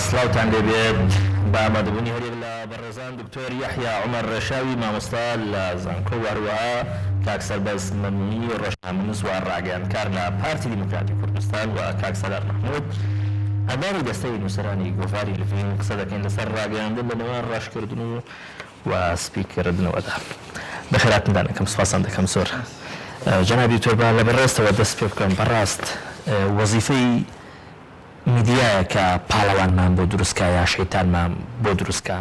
سڵاوتان لێبێت بە ئامادەبوونی هەریەک لە بەڕێزان دکتۆر یەحیا عومەر ڕێشاوی مامۆستا لە زانکۆ و هەروەها کاک سەربەست مەممی ڕۆژنامەنووس و ڕاگەیاندکار لە پارتی دیموکراتی کوردستان و کاک سالار مەحمود ئەندامی دەستەی نووسەرانی گۆڤاری لڤین قسە دەکەین لەسەر ڕاگەیاندن لە نێوان ڕەشکردن و و سپیکردنەوەدا. بەخێرهاتنتان ئەکەم سوپاستان دەکەم زۆر. جەنابی دکتۆر با لە بەڕێزتەوە دەست پێ بکەم بەڕاست وەزیفەی میدیایە کە پاڵەوانمان بۆ دروست کا یا شەیتانمان بۆ دروست کا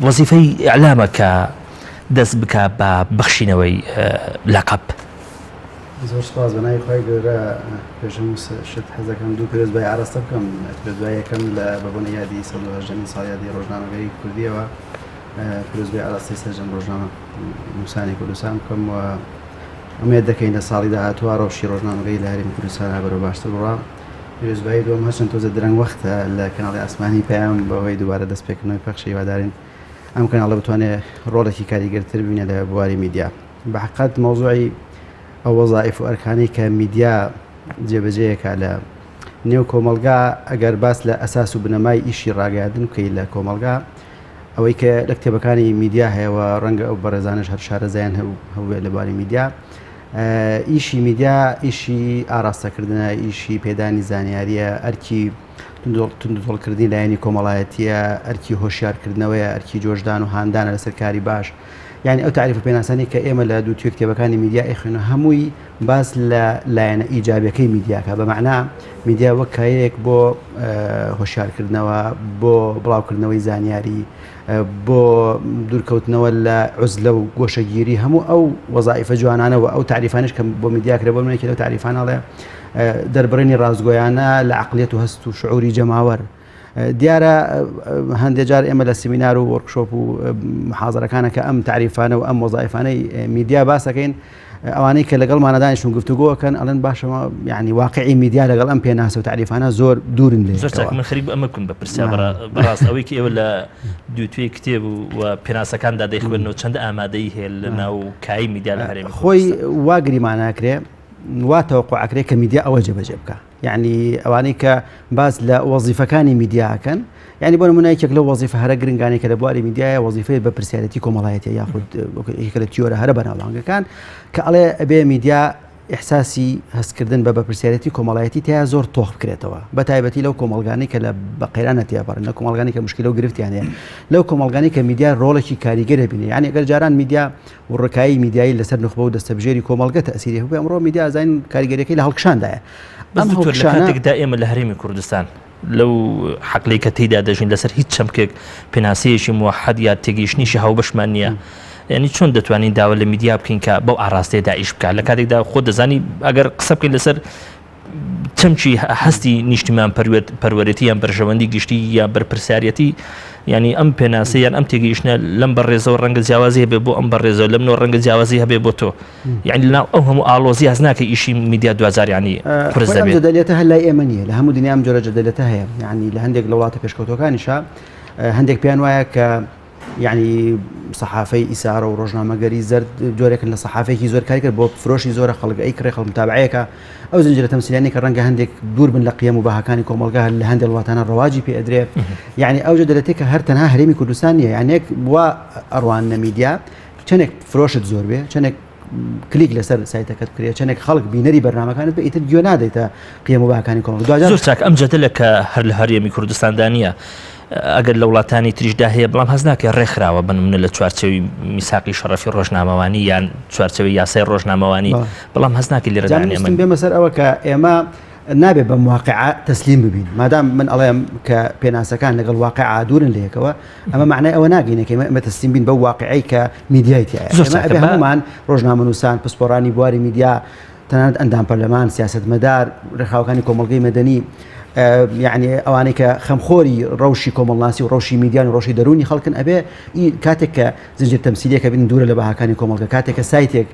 وەزیفەی ئیعلامە کە دەست بکا بە بەخشینەوەی لەقەب. زۆر سوپاس بە ناوی خوای گەورە پێش هەموو شت حەز دەکەم دوو پیرۆزبایی ئاراستە بکەم پیرۆزبایی یەکەم لە بە بۆنەی یادی 118 ساڵیادی ڕۆژنامەگەری کوردیەوە پیرۆزبایی ئاراستەی سەرجەم ڕۆژنامە نووسانی کوردستان بکەم و ئومێد دەکەین لە ساڵی داهاتووە ڕەوشی ڕۆژنامەگەری لە هەرێمی کوردستان بەرەو باشتر بڕوا پیرۆزبایی دووەم هەرچەند تۆزە درەنگ وەختە لە کەناڵی ئاسمانی پەیام بەهۆی دووبارە دەستپێکردنەوەی پەخشی هیوادارین ئەم کەناڵە بتوانێت ڕۆڵێکی کاریگەرتر ببینێ لە بواری میدیا. بە حەقیقەت مەوزوعی ئەو وەزائیف و ئەرکانەی کە میدیا جێبەجێیەکە لە نێو کۆمەڵگا ئەگەر باس لە ئەساس و بنەمای ئیشی ڕاگەیاندن بکەی لە کۆمەڵگا ئەوەی کە لە کتێبەکانی میدیا هەیە و ڕەنگە ئەو بەڕێزانش هەر شارەزایان هەبوو لە بواری میدیا ئیشی میدیا ئیشی ئاراستەکردنە ئیشی پێدانی زانیاریە ئەرکی توندوتۆڵکردنی لایەنی کۆمەڵایەتیە ئەرکی هۆشیارکردنەوەیە ئەرکی جۆشدان و هاندانە لەسەر کاری باش یانی ئەو تاریف و پێناسانەی کە ئێمە لە دوو توێ کتێبەکانی میدیا ئەیخوێنەوە هەمووی باس لە لایەنە ئیجابیەکەی میدیاکە بە مەعنا میدیا وەک کایەیەک بۆ هۆشیارکردنەوە بۆ بڵاوکردنەوەی زانیاری بۆ دوورکەوتنەوە لە عزلە و گۆشەگیری هەموو ئەو وەزائیفە جوانانە و ئەو تاریفانش کە بۆ میدیا کرێ بۆ منێکی لەو تاریفانەڵێ دەربڕینی ڕاستگۆیانە لە عقلیەت و هەست و شعوری جەماوەر دیارە هەندێ جار ئێمە لە سیمینار و وۆرکشۆپ و محازەرەکانە کە ئەم تاریفانە و ئەم وەزایفانەی میدیا باسەکەین ئەوانەی کە لەگەڵمانە دانیشتون گفتوگۆکەن ئەڵێن باشە یعنی واقعی میدیا لەگەڵ ئەم پێناسە و تاریفانە زۆر دوورن لێ زۆر چاک من خەریک ئەمە بکەم بە پرسیار بەڕاست ئەوەی کە ئێوە لە دووتوێی کتێب و پێناسەکاندا دەیخوێنەوە چەند ئامادەی هەیە لە ناو کای میدیا لە هەرێمی خۆی وا گریماناکرێ وا تەوەقع ئەکرێ کە میدیا ئەوە جێبەجێ بکە یعنی ئەوانەی کە باس لە وەزیفەکانی میدیا ئەکەن یعنی بۆ نمونە یەکێک لەو وەزیفە هەرە گرنگانەی کە لە بواری میدیایە وەزیفەی بەرپرسیارێتی کۆمەڵایەتی یاخود یەکێکە لە تیۆرە هەرە بەناوبانگەکان کە ئەڵێ ئەبێ میدیا ئیحساسی هەستکردن بە بەرپرسیارێتی کۆمەڵایەتی تیا زۆر تۆخ بکرێتەوە بە تایبەتی لەو کۆمەڵگانەی کە لە بە قەیرانە تێپەڕن لە کۆمەڵگانی کە مشکلە و گرفتیان هەیە لەو کۆمەڵگانی کە میدیا ڕۆڵێکی کاریگەر بینێ یعنی ئەگەر جاران میدیا و ڕکایی میدیایی لەسەر نوخبە و دەستەبژێری کۆمەڵگە تەئسیری هەبوو، ئەمڕۆ میدیا ئەزانین کاریگەریەکەی لە هەڵکشاندایە. بەس ئەم دکتۆر لە هەڵکشانە کاتێکدا ئێمە لە هەرێمی کوردستان لەو حەقلەی کە تێیدا دەژین لەسەر هیچ چەمکێک پێناسەیەکی موەحەد یا تێگەیشتنێکی هاوبەشمان نییە یعنی چۆن دەتوانین داوا لە میدیا بکەین کە بەو ئاراستەیەدا ئیش بکات لە کاتێکدا خۆت دەزانی ئەگەر قسە بکەین لەسەر چەمکی هەستی نیشتیمان پەروەرێتی یان بەرژەوەندی گشتی یا بەرپرسیارەتی ینی ئەم پێناسە یان ئەم تێگەیشتە لەم بەڕێزەوە ڕەنگە جیاوازی هەبێ بۆ ئەم بەڕێزەوە لەم نۆ ڕەنگە جیاوازی هەبێ بۆ تۆ یعنی لەناو ئەو هەموو ئاڵۆزی هەز ناکە ئیشی میدیا دوجار ینی قورس دەبێت جەدەلیەتە هەر لای ئێمە نییە لە هەموو دنیا ئەم جۆرە جەدەلیەتە هەیە یعنی لە هەندێک لە وڵاتە پێشکەوتوەکانیشا هەندێک پێیان وایە کە یەعنی سەحافەی ئیسارە و ڕۆژنامەگەری زەرد جۆرێکن لە سەحافێکی زۆر کاری کرد بۆ فرۆشی زۆرە خەڵک ئەی کڕێ خەڵک متابعەیەکە ئەو زنجیرە تەمسیلانی کە ڕەنگە هەندێک دوور بن لە قیەم و بەهاکانی کۆمەڵگا لە هەندێک وڵاتانە ڕەواجی پێ ئەدرێ یعنی ئەو جەدەلەتێک کە هەر تەنها هەرێمی کوردستان نییە یانێک وا ئەڕواننە میدیا چەندێک فرۆشت زۆر بێ چەندێک کلیک لەسەر سایتەکەت بکرێت چەندێک خەڵک بینەری بەرنامەکانت بێ ئیتر گوێ نادەیتە قیەم و بەهاکانی کۆمەڵگا. دواجار زۆر چاک ئەم جەدەلە کە هەر لە هەرێمی کوردستاندا نییە ئەگەر لە وڵاتانی تریشدا هەیە بەڵام هەست ناکەی ڕێکخراوە بە نمونە لە چوارچێوی میساقی شەڕەفی ڕۆژنامەوانی یان چوارچێوەی یاسای ڕۆژنامەوانی بەڵام هەست ناکەی لێرەدا جا من ویستم بێمە سەر ئەوە کە ئێمە نابێ بەم واقعە تەسلیم ببین مادام من ئەڵێم کە پێناسەکان لەگەڵ واقعا دوورن لە یەکەوە ئەمە معنای ئەوە ناگەینە کە ئێمە تەسلیم بین بەو واقعەی کە میدیای تیایە زۆر ئێمە چاکە ئەبێ با هەموومان ڕۆژنامەنووسان پسپۆڕانی بواری میدیا تەنانەت ئەندام پەرلەمان سیاسەتمەدار ڕێکخراوەکانی کۆمەڵگەی مەدەنی یعنی ئەوانەی کە خەمخۆری ڕەوشی کۆمەڵناسی و ڕەوشی میدیان و ڕەوشی دەروونی خەڵکن ئەبێ کاتێک کە زنجیر تەمسیلێکە بین دوورە لە بەهاکانی کۆمەڵگە کاتێک کە سایتێک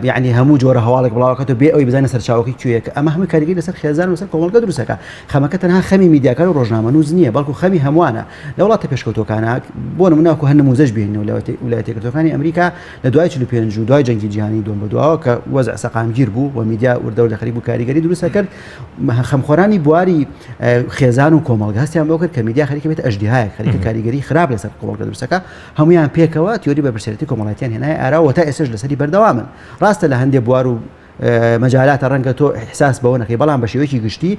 یعنی هەموو جۆرە هەواڵێک بڵاوەکەتەوە بێ ئەوەی بزانە سەرچاوەکەی کوێیە کە ئەمە هەمووی کاریگەری لەسەر خێزان و لەسەر کۆمەڵگە دروستەکە خەمەکە تەنها خەمی میدیاکان و ڕۆژنامەنووس نییە بەڵکو خەمی هەمووانە لە وڵاتە پێشکەوتووەکانە بۆ نمونە وەکو هەر نموزەش بێنینەوە لە ویلایەتە یەکگرتووەکانی ئەمریکا لە دوای 45 و دوای جەنگی جیهانی دووەم بەدواوە کە وەزع سەقامگیر بوو و میدیا وردە وردە خەریک بوو کاریگەری دروست کرد خەمخۆرانی بواری بواری خێزان و کۆمەڵگە هەستیان بۆ کرد کە میدیا خەریکە بێت ئەژدیهایەک خەریکە کاریگەری خراپ لەسەر کۆمەڵگە دروستەکە هەمویان پێکەوە تیۆری بەرپرسیارێتی کۆمەڵایەتیان هێنای ئاراوە تا ئێستاش لەسەری بەردەوامن ڕاستە لە هەندێک بوار و مەجالاتە ڕەنگە تۆ ئیحساس بەوە نەکەی بەڵام بە شێوەیەکی گشتی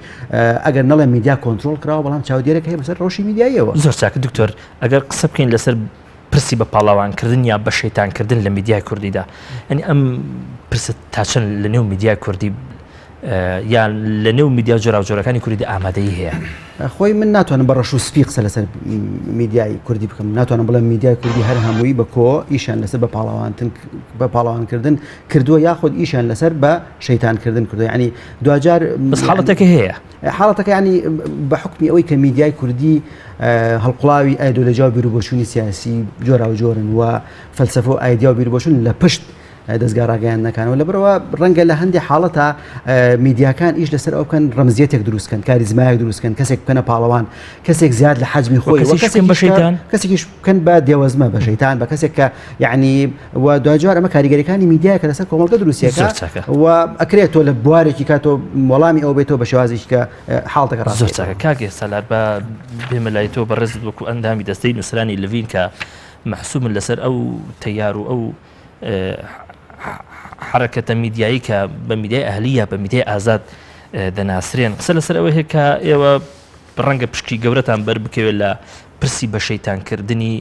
ئەگەر نەڵێم میدیا کۆنترۆڵ کراوە بەڵام چاودێرێک هەیە بەسەر ڕەوشی میدیاییەوە. زۆر چاکە دکتۆر ئەگەر قسە بکەین لەسەر پرسی بە پاڵەوانکردن یا بە شەیتانکردن لە میدیای کوردیدا یعنی ئەم پرسە تا چەند لە نێو میدیای کوردی یان لە نێو میدیا جۆراوجۆرەکانی کوردی ئامادەیی هەیە؟ خۆی من ناتوانم بە ڕەش و سپی قسە لەسەر میدیای کوردی بکەم ناتوانم بڵێم میدیای کوردی هەر هەمووی بە کۆ ئیشیان لەسەر بە پاڵەوانتن بە پاڵەوانکردن کردووە یاخود ئیشیان لەسەر بە شەیتانکردن کردووە یعنی دواجار بەس حاڵەتەکە هەیە حاڵەتەکە ینی بە حکمی ئەوەی کە میدیای کوردی هەڵقوڵاوی ئایدۆلۆژیا و بیروبۆچوونی سیاسی جۆراوجۆرن و فەلسەفە و ئایدیا و بیروبۆچوون لە پشت دەزگا ڕاگەیاندنەکانەوە لەبەرەوە ڕەنگە لە هەندێک حاڵەتە میدیاکان ئیش لەسەر ئەو بکەن ڕەمزیەتێک دروستکەن کاریزمایەک دروستکەن کەسێک بکەنە پاڵەوان کەسێک زیاد لە حەجمی خۆی کەسێک بە شەیتان کەسێکیش بکەن بە دێوەزمە بە شەیتان بە کەسێک کە یعنی و دواجار ئەمە کاریگەریەکانی میدیایە کە لەسەر کۆمەڵگە دروستیەکە و ئەکرێت تۆ لە بوارێکی کاتۆ وەڵامی ئەو بێتەوە بە شێوازێکی کە حاڵتەکە ڕاست زۆر چاکە کاک سالار بە بێمە لای تۆ بەڕێزت وەکو ئەندامی دەستەی نووسرانی لڤین کە مەحسومن لەسەر ئەو تەیار و ئەو حرەکەتە میدیایی کە بە میدیای ئەهلی یا بە میدیای ئازاد دەناسرێن قسە لەسەر ئەوە هەیە کە ئێوە ڕەنگە پشکی گەورەتان بەر بکەوێت لە پرسی بە شەیتانکردنی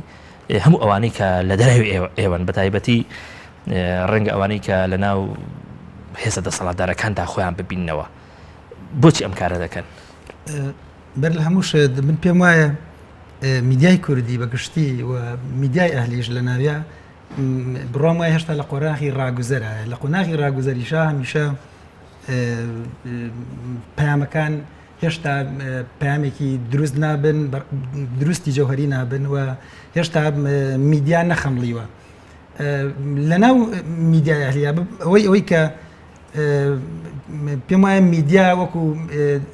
هەموو ئەوانەی کە لە دەرەوەی ئێوەن بە تایبەتی ڕەنگە ئەوانەی کە لە ناو هێزە دەسەڵاتدارەکاندا خۆیان ببیننەوە بۆچی ئەم کارە دەکەن؟ بەر لە هەموو شت من پێم وایە میدیای کوردی بە گشتی و میدیای ئەهلیش لە ناویا بڕوام وایە هێشتا لە قۆناغی ڕاگوزەرایە لە قۆناغی ڕاگوزەریشا هەمیشە پەیامەکان هێشتا پەیامێکی دروست نابن دروستی جەوهری نابن و هێشتا میدیا نەخەمڵیوە لەناو میدیای ئەهلیا ئەوەی ئەوەی کە پێم وایە میدیا وەکو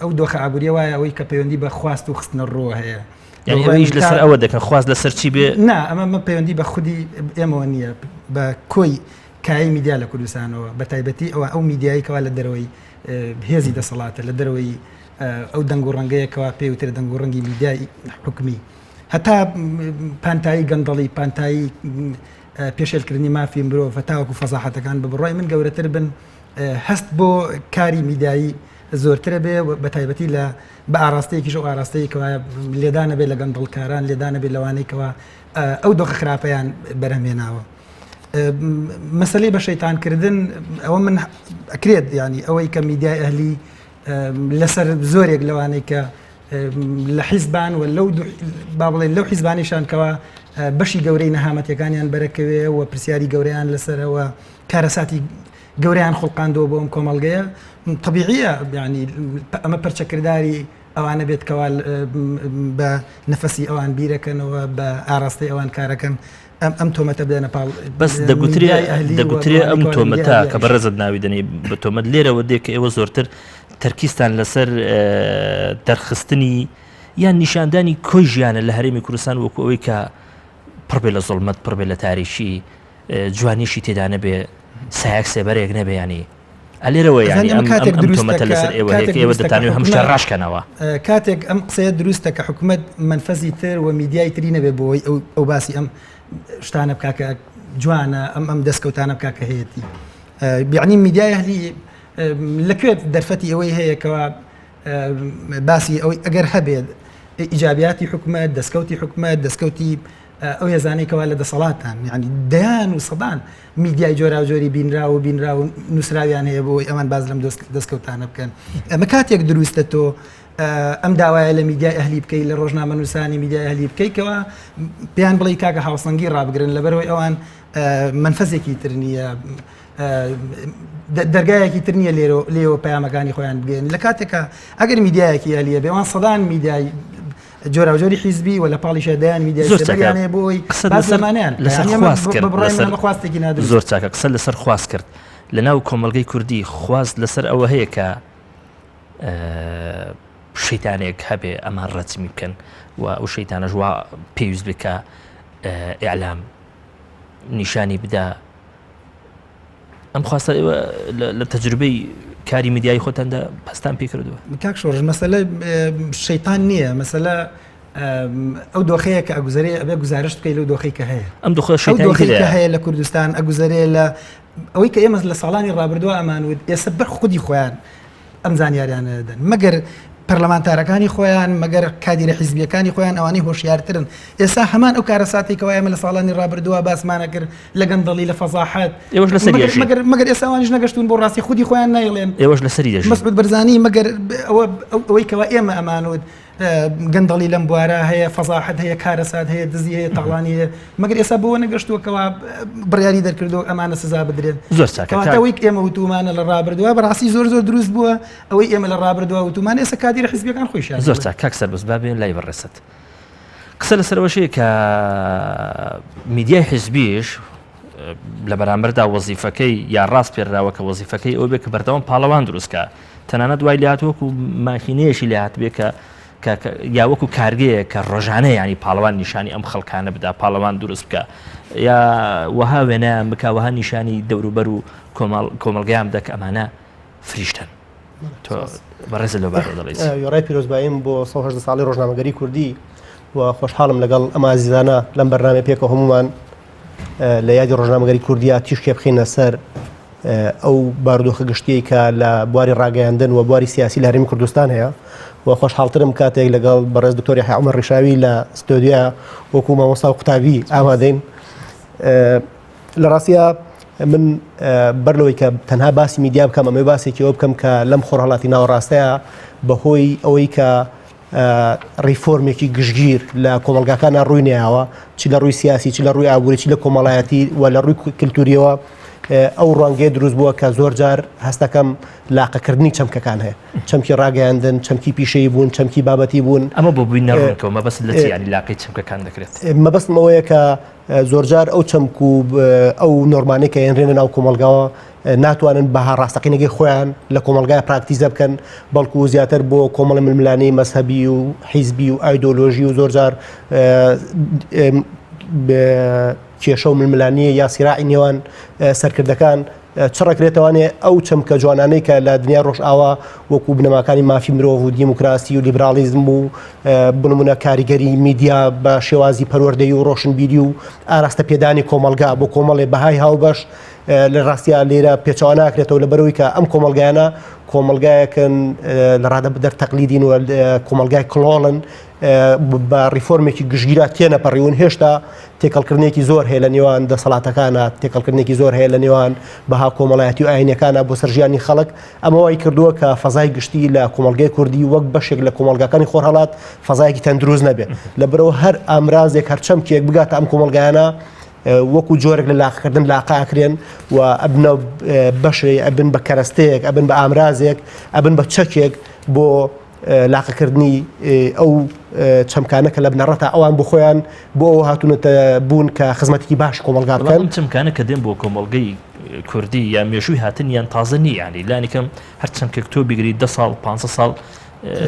ئەو دۆخە ئابووریە وایە ئەوەی کە پەیوەندی بە خواست و خستنە ڕووە هەیە یعنی ئەویش لەسەر ئەوە دەکەن خواست لەسەر چی بێ نا ئەمە مە پەیوەندی بە خودی ئێمەوە نییە بە کۆی کای میدیا لە کوردستانەوە بە تایبەتی ئەوە ئەو میدیایی کەوا لە دەرەوەی هێزی دەسەڵاتە لە دەرەوەی ئەو دەنگ و ڕەنگەیە کەوا پێی وترێ دەنگ و ڕەنگی میدیای حکومی هەتا پانتایی گەندەڵی پانتایی پێشێلکردنی مافی مرۆڤ هەتاوەکو فەزاحەتەکان بە بڕای من گەورەتر بن هەست بۆ کاری میدیایی زۆرترە بێ بە تایبەتی لە بە ئاراستەیەکیش ئەو ئاراستەیە کەوا لێدانە بێ لە گەندەڵکاران لێدانە بێ لەوانەی کەوا ئەو دۆخە خراپەیان بەرهەمێناوە. مەسلەی بە شەیتانکردن ئەوە من ئەکرێت ینی ئەوەی کە میدیای ئەهلی لەسەر زۆرێک لەوانەی کە لە حیزبان و لەو با بڵێن لەو حیزبانیشان کەوا بەشی گەورەی نەهامەتەکانیان بەرەکەوێ و پرسیاری گەورەیان لەسەرەوە کارەساتی گەورەیان خوڵقاندووە بۆ ئەم کۆمەڵگەیە تەبیعیە یعنی ئەمە پەرچەکرداری ئەوانە بێت کەوا بە نەفەسی ئەوان بیرەکەنەوە بە ئاراستەی ئەوان کارەکەن ئەم ئەم تۆمەتە بدەنە پاڵ بەس دەگوترێ دەگوترێ ئەم تۆمەتە کە بەڕێزت ناوی دەنێی بە تۆمەت لێرەوە دێ کە ئێوە زۆرتر تەرکیزتان لەسەر دەرخستنی یان نیشاندانی کۆی ژیانە لە هەرێمی کوردستان وەکو ئەوەی کە پڕ بێ لە زوڵمەت پڕ بێ لە تاریکی جوانیشی تێدا نەبێ سایەک سێبەرێک نەبێ ینی ئەلێرەوە یانی ئەم کاتێک دروستە لەسەر ئێوە هەیە کە ئێوە دەتانەوێت هەموو شتێک ڕاشکەنەوە. کاتێک ئەم قسەیە دروستە کە حکومەت مەنفەزی تر و میدیای تری نەبێ بۆ ئەوەی ئەو باسی ئەم شتانە بکا کە جوانە ئەم ئەم دەستکەوتانە بکا کە هەیەتی یعنی میدیای ئەهلی لەکوێ دەرفەتی ئەوەی هەیە کەوا باسی ئەوەی ئەگەر هەبێت ئیجابیاتی حکومەت دەستکەوتی حکومەت دەستکەوتی ئەو هێزانەی کەوا لە دەسەڵاتان یعنی دەیان و سەدان میدیای جۆراوجۆری بینراو و بینراو و نووسراویان هەیە بۆ ئەوەی ئەوان باس لەم دەستکەوتانە بکەن. ئەمە کاتێک دروستە تۆ ئەم داوایە لە میدیای ئەهلی بکەی لە ڕۆژنامەنووسانی میدیای ئەهلی بکەی کەوا پێیان بڵێی کاکە هاوسەنگی ڕابگرن لەبەرەوەی ئەوان مەنفەزێکی تر نییە دەرگایەکی تر نییە لێرە لێەوە پەیامەکانی خۆیان بگەن لە کاتێکە ئەگەر میدیایەکی ئەهلیە بێوان سەدان میدیای جۆراوجۆری حیزبی و لە پاڵیشە دەیان میدیای زۆر سێبەریان هەیە بۆ ئەوەی قسە باس لەسەر لەمانەیان بکا. لەسەر یانی ئەمە خواست کرد بە بڕوای من لەسەر ئەمە خواستێکی نادروستە. زۆر چاکە قسە لەسەر خواست کرد لەناو کۆمەڵگەی کوردی خواست لەسەر ئەوە هەیە کە شەیتانێک هەبێ ئەمان ڕەجمی بکەن و ئەو شەیتانەش وا پێویست بێ کە ئیعلام نیشانی بدا ئەم خواستە ئێوە لە تەجروبەی کاری میدیایی خۆتاندا پەستان پێ کردووە؟ کاک شۆڕش مەسەلە شەیتان نییە، مەسەلە ئەو دۆخەیە کە ئەگوزەرێ ئەبێ گوزارشت بکەی لەو دۆخەی کە هەیە. ئەم دۆخە شەیتانی ئەو دۆخەی کە تێدایە. هەیە لە کوردستان ئەگوزەرێ لە ئەوەی کە ئێمە لە ساڵانی ڕابردووە ئەمان وت ئێستا بەر خودی خۆیان ئەم زانیاریانە دەدەن مەگەر پەرلەمانتارەکانی خۆیان مەگەر کادیرە حیزبیەکانی خۆیان ئەوانەی هۆشیارترن ئێستا هەمان ئەو کارەساتێک کەوا ئێمە لە ساڵانی ڕابردووە باسمانە کرد لە گەندەڵی لە فەزاحەت ئێوەش لەسەری دەژین. مەگەر مەگەر ئێستا ئەوانیش نەگەشتون بۆ ڕاستی خودی خۆیان نایڵێن. ئێوەش لەسەری دەژین. مەسعود بەرزانی مەگەر ئەوە ئەوەی کەوا ئێمە ئەمانوت گەندەڵی لەم بوارە هەیە، فەزاحەت هەیە، کارەسات هەیە، دزی هەیە، تاڵانی هەیە، مەگەر ئێستا بەوە نەگەشتووە کەوا بڕیاری دەرکردووە ئەمانە سزا بدرێن. زۆر چاکە. کەواتە ئەوەی ئێمە وتومانە لە ڕابردووە بەڕاستی زۆر زۆر دروست بووە، ئەوەی ئێمە لە ڕابردووە وتومانە ئێستا کادیرە حیزبیەکان خۆیشیان زۆر چاک کاک سەربەست با بێن لای بەڕێزت. قسە لەسەر ئەوەشەیە کە میدیای حیزبیش لە بەرامبەردا وەزیفەکەی یا ڕاست پێراوە کە وەزیفەکەی ئەو بێ کە بەردەوام پاڵەوان دروستکە تەنانەت وای لێهات وەکو ماکینەیەکی لێهات بێ کە یا وەکو کارگەیە کە ڕۆژانە ینی پاڵەوان نیشانی ئەم خەڵکانە بدا پاڵەوان دروست بکە یا وەها وێنایان بکە وەها نیشانی دەوروبەر و کۆمەڵگەیان بدە کە ئەمانە فریشتەن. تۆ بەڕێزت لەو بارەوە دەڵێیت چی؟ وێڕای پیرۆزباییم بۆ 118 ساڵی ڕۆژنامەگەری کوردی و خۆشحاڵم لەگەڵ ئەم ئازیزانە لەم بەرنامەیە پێکەوە هەموومان لە یادی ڕۆژنامەگەری کوردیا تیشکێ بخینە سەر ئەو بارودۆخە گشتیەی کە لە بواری ڕاگەیاندن و بواری سیاسی لە هەرێمی کوردستان هەیە و خۆشحاڵترم کاتێک لەگەڵ بەڕێز دکتۆر یحیی عومەر ڕیشاوی لە ستۆدیۆ وەکو مامۆستا و قوتابی ئامادەین. لە ڕاستیا من بەر لەوەی کە تەنها باسی میدیا بکەم ئەمەوێ باسێکی ئەوە بکەم کە لەم خۆرهەڵاتی ناوەڕاستەیە بەهۆی ئەوەی کە ڕیفۆرمێکی گشتگیر لە کۆمەڵگاکانە ڕووی نەیاوە چ لە ڕووی سیاسی چ لە ڕووی ئابووری چ لە کۆمەڵایەتی و لە ڕووی کللتوریەوە ئەو ڕوانگەیە دروست بووە کە زۆر جار هەستەکەم لاقەکردنی چەمکەکان هەیە چەمکی ڕاگەیاندن چەمکی پیشەی بوون چەمکی بابەتی بوون ئەمە بۆ بووی نەڕوونکەوە مەبەست لە چی ینی لاقەی چەمکەکان دەکرێت مەبەستم ئەوەیە کە زۆرجار ئەو چەمک و ئەو نۆرمانەی کە ئێنرێنە ناو کۆمەڵگاوە ناتوانن بەها ڕاستەقینەکەی خۆیان لە کۆمەڵگای پراکتیزە بکەن بەڵکو زیاتر بۆ کۆمەڵی ململانێی مەزهەبی و حیزبی و ئایدۆلۆژی و زۆرجار کێشە و ململانیە یا سیراعی نێوان سەرکردەکان چڕەکرێتەوانێ ئەو چەمکە جوانانەی کە لە دنیای ڕۆژئاوا وەکو بنەماکانی مافی مرۆڤ و دیموکراسی و لیبراڵیزم و بنمونە کاریگەری میدیا بە شێوازی پەروەردەی و ڕۆشنبیری و ئاراستە پێدانی کۆمەڵگا بۆ کۆمەڵێ بەهای هاوبەش لە ڕاستیا لێرە پێچەوە ناکرێتەوە لە بەرەوەی کە ئەم کۆمەڵگایانە کۆمەڵگایەکن لە ڕادە بدەر تەقلیدین و کۆمەڵگای کڵۆڵن بە ڕیفۆرمێکی گشتگیرا تێنەپەڕیون، هێشتا تێکەڵکردنێکی زۆر هەیە لە نێوان دەسەڵاتەکانا، تێکەڵکردنێکی زۆر هەیە لە نێوان بەها کۆمەڵایەتی و ئاینیەکانا بۆ سەر ژیانی خەڵک، ئەمە وای کردووە کە فەزای گشتی لە کۆمەڵگەی کوردی وەک بەشێک لە کۆمەڵگاکانی خۆرهەڵات فەزایەکی تەندروست نەبێت، لەبەرئەوە هەر ئامرازێک هەر چەمکێک بگاتە ئەم کۆمەڵگایانە وەکو جۆرێک لە لاقەکردن لاقە ئەکرێن و ئەبنە بەشێ ئەبن بە کەرەستەیەک ئەبن بە ئامرازێک ئەبن بە چەکێک بۆ لاقەکردنی ئەو چەمکانە کە لە بنەڕەتا ئەوان بۆ خۆیان بۆ ئەوە هاتوونەتە بوون کە خزمەتێکی باش کۆمەڵگا بکەن. ئەم چەمکانە کە دێن بۆ کۆمەڵگەی کوردی یا مێژووی هاتنیان تازە نییە یانی لانیکەم هەر چەمکێک تۆ بیگری دە ساڵ پ ساڵ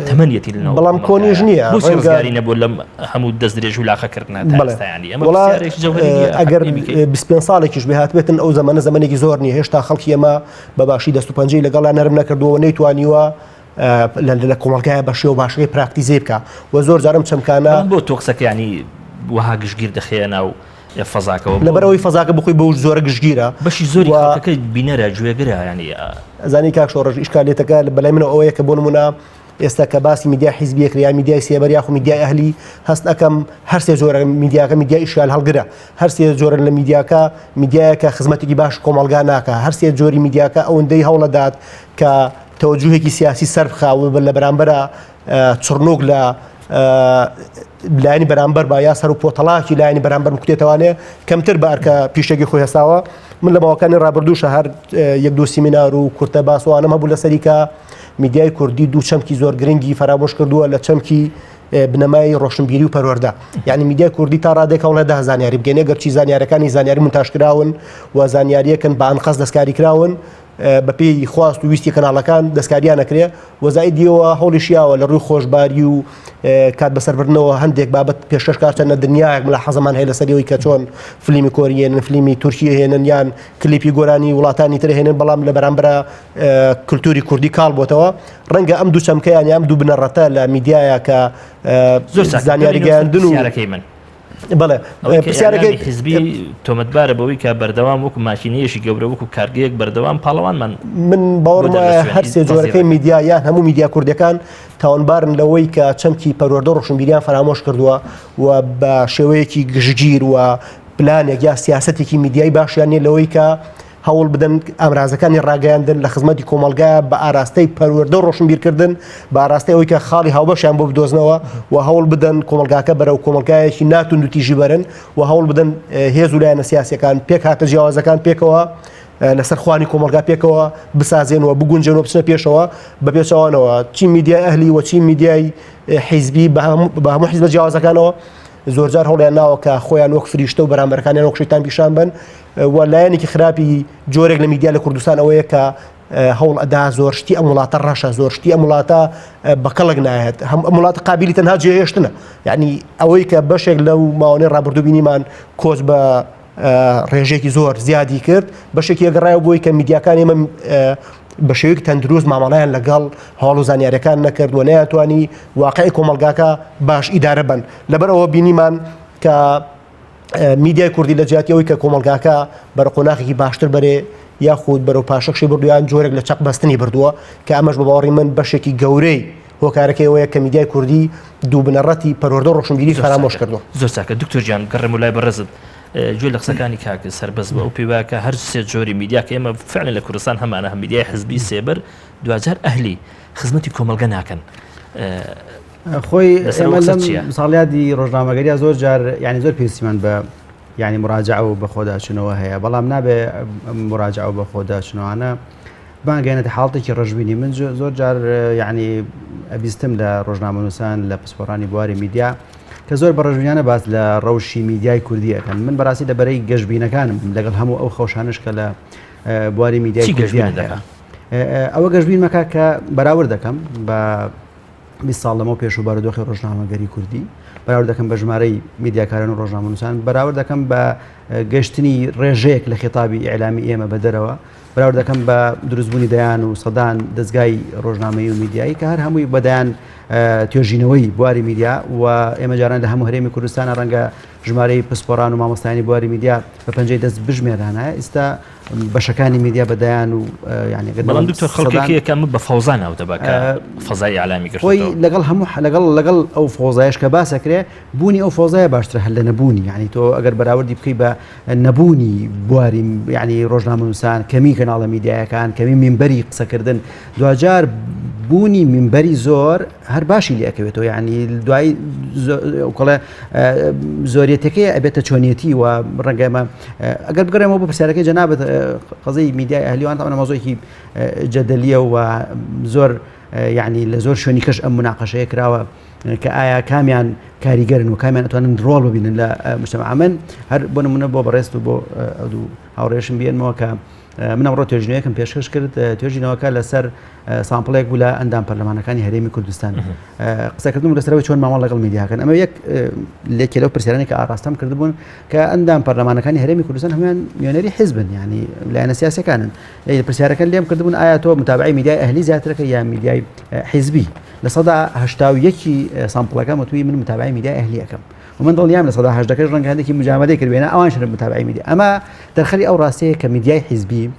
تەمەنیەتی لەناو بەڵام کۆنیش نییە بۆچی ڕزگاری نەبوو لەم هەموو دەست درێژ و لاقەکردنە تا ئێستا یانی ئەمە پرسیارێکی جەوهەری نییە ئەگەر 25 ساڵێکیش بهاتبێتن ئەو زەمەنە زەمەنێکی زۆر نییە هێشتا خەڵکی ئێمە بە باشی دەست و پەنجەی لەگەڵا نەرم نەکردووە و نەیتوانیوە لە کۆمەڵگایە بە شێوە باشەکەی پراکتیزەی بکا و زۆر جارم چەمکانە بۆ تۆ قسەکە ینی وەها گشتگیر دەخەیە ناو فەزاکەوە لەبەرەوەی فەزاکە بخۆی بەو زۆرە گشتگیرە بەشی زۆری خەڵکەکە بینەرە گوێگرە ینی ئەزانی کاک شۆڕش ئیشکالێتەکە بەلای منەوە ئەوەیە کە بۆ نمونە ئێستا کە باسی میدیا حیزبی ئەکرێ یا میدیای سێبەر یاخو میدیای ئەهلی هەست ئەکەم هەرسێ جۆرە میدیاکە میدیای ئیشکال هەڵگرە هەرسێ جۆرە لە میدیاکە میدیایەکە خزمەتێکی باش کۆمەڵگا ناکە هەرسێ جۆری میدیاکە ئەوەندەی هەوڵەدات کە تەوەجوهێکی سیاسی سەر بخا و لە بەرامبەرا چڕنوک لە لایەنی بەرامبەر بە یا سەر و پۆتەڵاکی لایەنی بەرامبەر بکوتێتەوانێ کەمتر بە ئەرکە پیشەکی خۆی هەستاوە من لە ماوەکانی ڕابردووشە هەر یەک دوو سیمینار و کورتە باسوانم هەبوو لەسەری کە میدیای کوردی دوو چەمکی زۆر گرنگی فەرامۆش کردووە لە چەمکی بنەمای ڕۆشنبیری و پەروەردە یعنی میدیای کوردی تا ڕادێک هەوڵێدا زانیاری بگەێنێ گەرچی زانیارەکانی زانیاری مونتاژکراون و زانیاریەکەن بە ئەنقەست دەستکاری کراون. بەپێی خواست و ویستی کەناڵەکان دەستکاریان ئەکرێ و زائیدیەوە هەوڵیشیاوە لە ڕووی خۆشباری و کات بەسەربردنەوە هەندێک بابەت پێشکەش کات چەندە دنیایەک ملاحەزەمان هەیە لەسەر ئەوەی کە چۆن فلیمی کۆری هێنن فلیمی تورکی هێنن یان کلیپی گۆرانی وڵاتانی تر هێنن بەڵام لە بەرامبەرە کللتوری کوردی کاڵ بۆتەوە ڕەنگە ئەم دوو چەمکەیان یان دوو بنەڕەتە لە میدیایە کە زۆر زانیاری گەیاندن و پرسیارەکەی من بەڵێ پرسیارەکەی حزبی تۆمەتبارە بەوەی کە بەردەوام وەکو ماکینەیەکی گەورە وەکو کارگەیەک بەردەوام پاڵەوانمان من باوەڕم وایە هەر سێ جۆرەکەی میدیا یان هەموو میدیا کوردەکان تاوانبارن لەوەی کە چەمکی پەروەردە ڕۆشنبیریان فەرامۆش کردووە و بە شێوەیەکی گشتگیر و پلانێک یا سیاسەتێکی میدیای باشیان نیە لەوەی کە هەوڵ بدەن ئامرازەکانی ڕاگەیاندن لە خزمەتی کۆمەڵگا بە ئاراستەی پەروەردە و ڕۆشنبیرکردن بە ئاراستەی ئەوەی کە خاڵی هاوبەشیان بۆ بدۆزنەوە و هەوڵ بدەن کۆمەڵگاکە بەرەو کۆمەڵگایەکی ناتوندوتیژی بەرن و هەوڵ بدەن هێز و لایەنە سیاسیەکان پێکهاتە جیاوازەکان پێکەوە لەسەر خوانی کۆمەڵگا پێکەوە بسازێن و بگونجێن و بچنە پێشەوە بە پێچەوانەوە چی میدیای ئەهلی و چی میدیای حیزبی بە هەموو حیزبە جیاوازەکانەوە زۆرجار هەوڵیان ناوە کە خۆیان وەک فریشتە و بەرامبەرەکانیان وەک شەیتان پیشان بن و لایەنێکی خراپی جۆرێک لە میدیا لە کوردستان ئەوەیە کە هەوڵ ئەدا زۆر شتی ئەم وڵاتە ڕەشە زۆر شتی ئەم وڵاتە بە کەڵک نایەت هەم ئەم وڵاتە قابلی تەنها جێهێشتنە یعنی ئەوەی کە بەشێک لەو ماوەی ڕابردوو بینیمان کۆچ بە ڕێژێکی زۆر زیادی کرد بەشێکی ئەگەڕایەوە بۆی کە میدیاکان ئێمە بە شێوەیەکی تەندروست مامەڵەیان لەگەڵ هەواڵ و زانیاریەکان نەکرد و نەیانتوانی واقعی کۆمەڵگاکە باش ئیدارە بن لەبەر ئەوە بینیمان کە میدیای کوردی لە جیاتی ئەوەی کە کۆمەڵگاکە بەرە قۆناخێکی باشتر بەرێ یاخود بەرەو پاشەکشی بردویان جۆرێک لە چەق بەستنی بردووە کە ئەمەش بە باوەڕی من بەشێکی گەورەی هۆکارەکەی ئەوەیە کە میدیای کوردی دوو بنەڕەتی پەروەردە و ڕۆشنبیری فەرامۆش کردووە. زۆر چاکە دکتۆر گیان گەڕێم و لای بەڕێزت گوێ لە قسەکانی کاک سەربەست بوو ئەو پێی وایە کە هەر سێ جۆری میدیا کە ئێمە فعلا لە کوردستان هەمانە هەم میدیای حزبی سێبەر دواجار ئەهلی خزمەتی کۆمەڵگە ناکەن. خۆی ئێمە لەم ساڵیادی ڕۆژنامەگەریە زۆر جار یعنی زۆر پێویستیمان بە یعنی مراجعە و بەخۆداچنەوە هەیە بەڵام نابێ مراجعە و بەخۆداچنەوانە بانگەیەنێتە حاڵەتێکی ڕەشبینی. من زۆر جار یعنی ئەبیستم لە ڕۆژنامەنووسان لە پسپۆڕانی بواری میدیا کە زۆر بە ڕەشبینانە باس لە ڕەوشی میدیای کوردی ئەکەن. من بەڕاستی لە بەرەی گەشبینەکانم لەگەڵ هەموو ئەو خەوشانش کە لە بواری میدیای کوردیان هەیە. ئەوە گەشبین مەکە کە بەراورد دەکەم بە 20 ساڵ لەمەو پێش و بارودۆخی ڕۆژنامەگەری کوردی بەراورد دەکەم بە ژمارەی میدیاکاران و ڕۆژنامەنووسان بەراورد دەکەم بە گەشتنی ڕێژەیەک لە خێتابی ئیعلامی ئێمە بە دەرەوە بەراورد دەکەم بە دروستبوونی دەیان و سەدان دەزگای ڕۆژنامەیی و میدیایی کە هەر هەمووی بە دەیان توێژینەوەی بواری میدیا و ئێمە جاران لە هەموو هەرێمی کوردستانە ڕەنگە ژمارەی پسپۆران و مامۆستایانی بواری میدیا بە پەنجەی دەست بژمێرانایە ئیستا بەشەکانی میدیا بە دەیان و یعنی بەڵام دکتۆر خەڵکێک هەیە کە ئەمە بە فەوزا ناو دەبا کە فەزای ئیعلامی گرتووەتەوە. خۆی لەگەڵ هەموو لەگەڵ لەگەڵ ئەو فەوزایەش کە باس ئەکرێ بوونی ئەو فەوزایە باشترە هەر لە نەبوونی یعنی تۆ ئەگەر بەراوردی بکەی بە نەبوونی بواری یعنی ڕۆژنامەنووسان کەمی کەناڵە میدیایەکان کەمی مینبەری قسەکردن دواجار بوونی مینبەری زۆر هەر باشی لەکەوێتەوە یعنی دوای کڵێ زۆریەتەکەی ئەبێتە چۆنیەتی و ڕەنگەمە ئەگەر بگەڕێمەوە بۆ پرسیارەکەی جەنابەت قەزەی میدیای ئەهلیوان تاوانە مەزۆیەکی جەدەلیە و زۆر یعنی لە زۆر شوێنی کەش ئەم مناقەشەیە کراوە کە ئایا کامیان کاریگەرن و کامیان ئەتوانن ڕۆڵ ببینن لە مجتمع من هەر بۆ نمونە بۆ بەڕێست و بۆ ئەو دوو هاوڕێشم بێنمەوە کە من ئەمڕۆ توێژینەوەیەکم پێشکەش کرد توێژینەوەکە لەسەر sample ێک بوو لە ئەندام پەرلەمانەکانی هەرێمی کوردستان قسەکردن لەسەرەوەی چۆن مامەڵە لەگەڵ میدیاکەن ئەمە یەک لێکێ لەو پرسیارانی کە ئاراستەم کردبوون کە ئەندام پەرلەمانەکانی هەرێمی کوردستان هەموویان نوێنەری حیزبن یعنی لایەنە سیاسەکانن پرسیارەکە لێم کردبوون ئایا تۆ متابعی میدیای ئەهلی زیاترەکە یا میدیای حیزبی 81% sample ەکە وتوی من متابعی میدیای ئەهلی ئەەکەم و من دڵنیام 80% ەکەش ڕەنگە هەندێکی مجاملەی کردبێنە ئەوان شەرم متابعی میدیا ئەمە دەرخەری ئەو ڕاستەیە کە میدیای حیزبی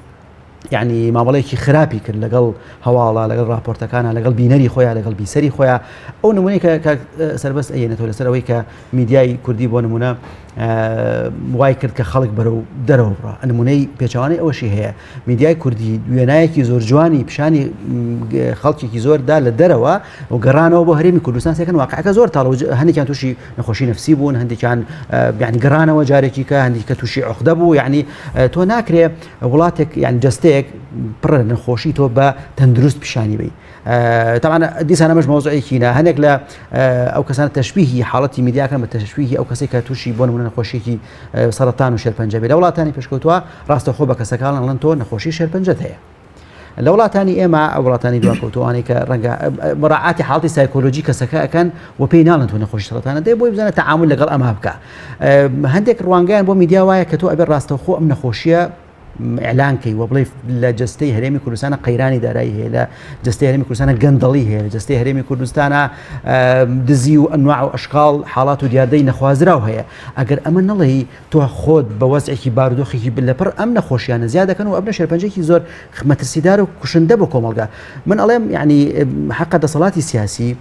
یعنی مامەڵەیەکی خراپی کرد لەگەڵ هەواڵە لەگەڵ راپۆرتەکانە لەگەڵ بینەری خۆیان لەگەڵ بیسەری خۆیان ئەو نمونەی کە سربەست ئەیەنێتەوە لەسەر ئەوەی کە میدیای کوردی بۆ نمونە وای کرد کە خەڵک بەرەو دەرەوە بڕە نمونەی پێچوانەی ئەوەشی هەیە میدیای کوردی وێنایەکی زۆر جوانی پیشانی خەڵکێکی زۆر دا لە دەرەوە و گەڕانەوە بۆ هەرێمی کوردستان سێکن واقعەکە زۆر تاڵ هەندێکیان تووشی نەخۆشی نفسی بوون هەندێکیان یعنی گەڕانەوە جارێکی کە هەندێک کە تووشی عقدە بوو یعنی تۆ ناکرێ وڵاتێک یان جستەیەک پڕە نەخۆشی تۆ بە تەندروست پیشانی بی تەبعەن دیسان ئەمەش مەوزوعێکی نا هەندێک لە ئەو کەسانە تەشبیهی حاڵەتی میدیاکەن بە تەشبیهی ئەو کەسێک کە تووشی بۆ نمونە نەخۆشیێکی سەرەتان و شێرپەنجە بێ لە وڵاتانی پێشکەوتووە ڕاستەخۆ بە کەسەکان ئەڵێن تۆ نەخۆشی شێرپەنجەت هەیە. لە وڵاتانی ئێمە وڵاتانی دواکەوتوانەی کە ڕەنگە مراعاتی حاڵتی سایکۆلۆژی کەسەکە ئەکەن و پێی ناڵێن تۆ نەخۆشی سەرەتانە دەی بۆی بزانە تەعامول لەگەڵ ئەمە بکە هەندێک ڕوانگەیان بۆ میدیا وایە کە تۆ ئەبێ ڕاستەوخۆ ئەم نەخۆشیە ئیعلان کەی و بڵێ لە جستەی هەرێمی کوردستانە قەیرانی دارایی هەیە لە جستەی هەرێمی کوردستانە گەندەڵی هەیە لە جستەی هەرێمی کوردستانە دزی و ئەنواع و ئەشکاڵ حاڵات و دیاردەی نەخوازراو هەیە ئەگەر ئەمە نەڵێی تۆ خۆت بە وەزعێکی بارودۆخێکی لەپڕ ئەم نەخۆشیانە زیاد دەکەن و ئەبنە شێرپەنجەیەکی زۆر مەترسیدار و کوشندە بۆ کۆمەڵگا من ئەڵێم یعنی حەقە دەسەڵاتی سیاسی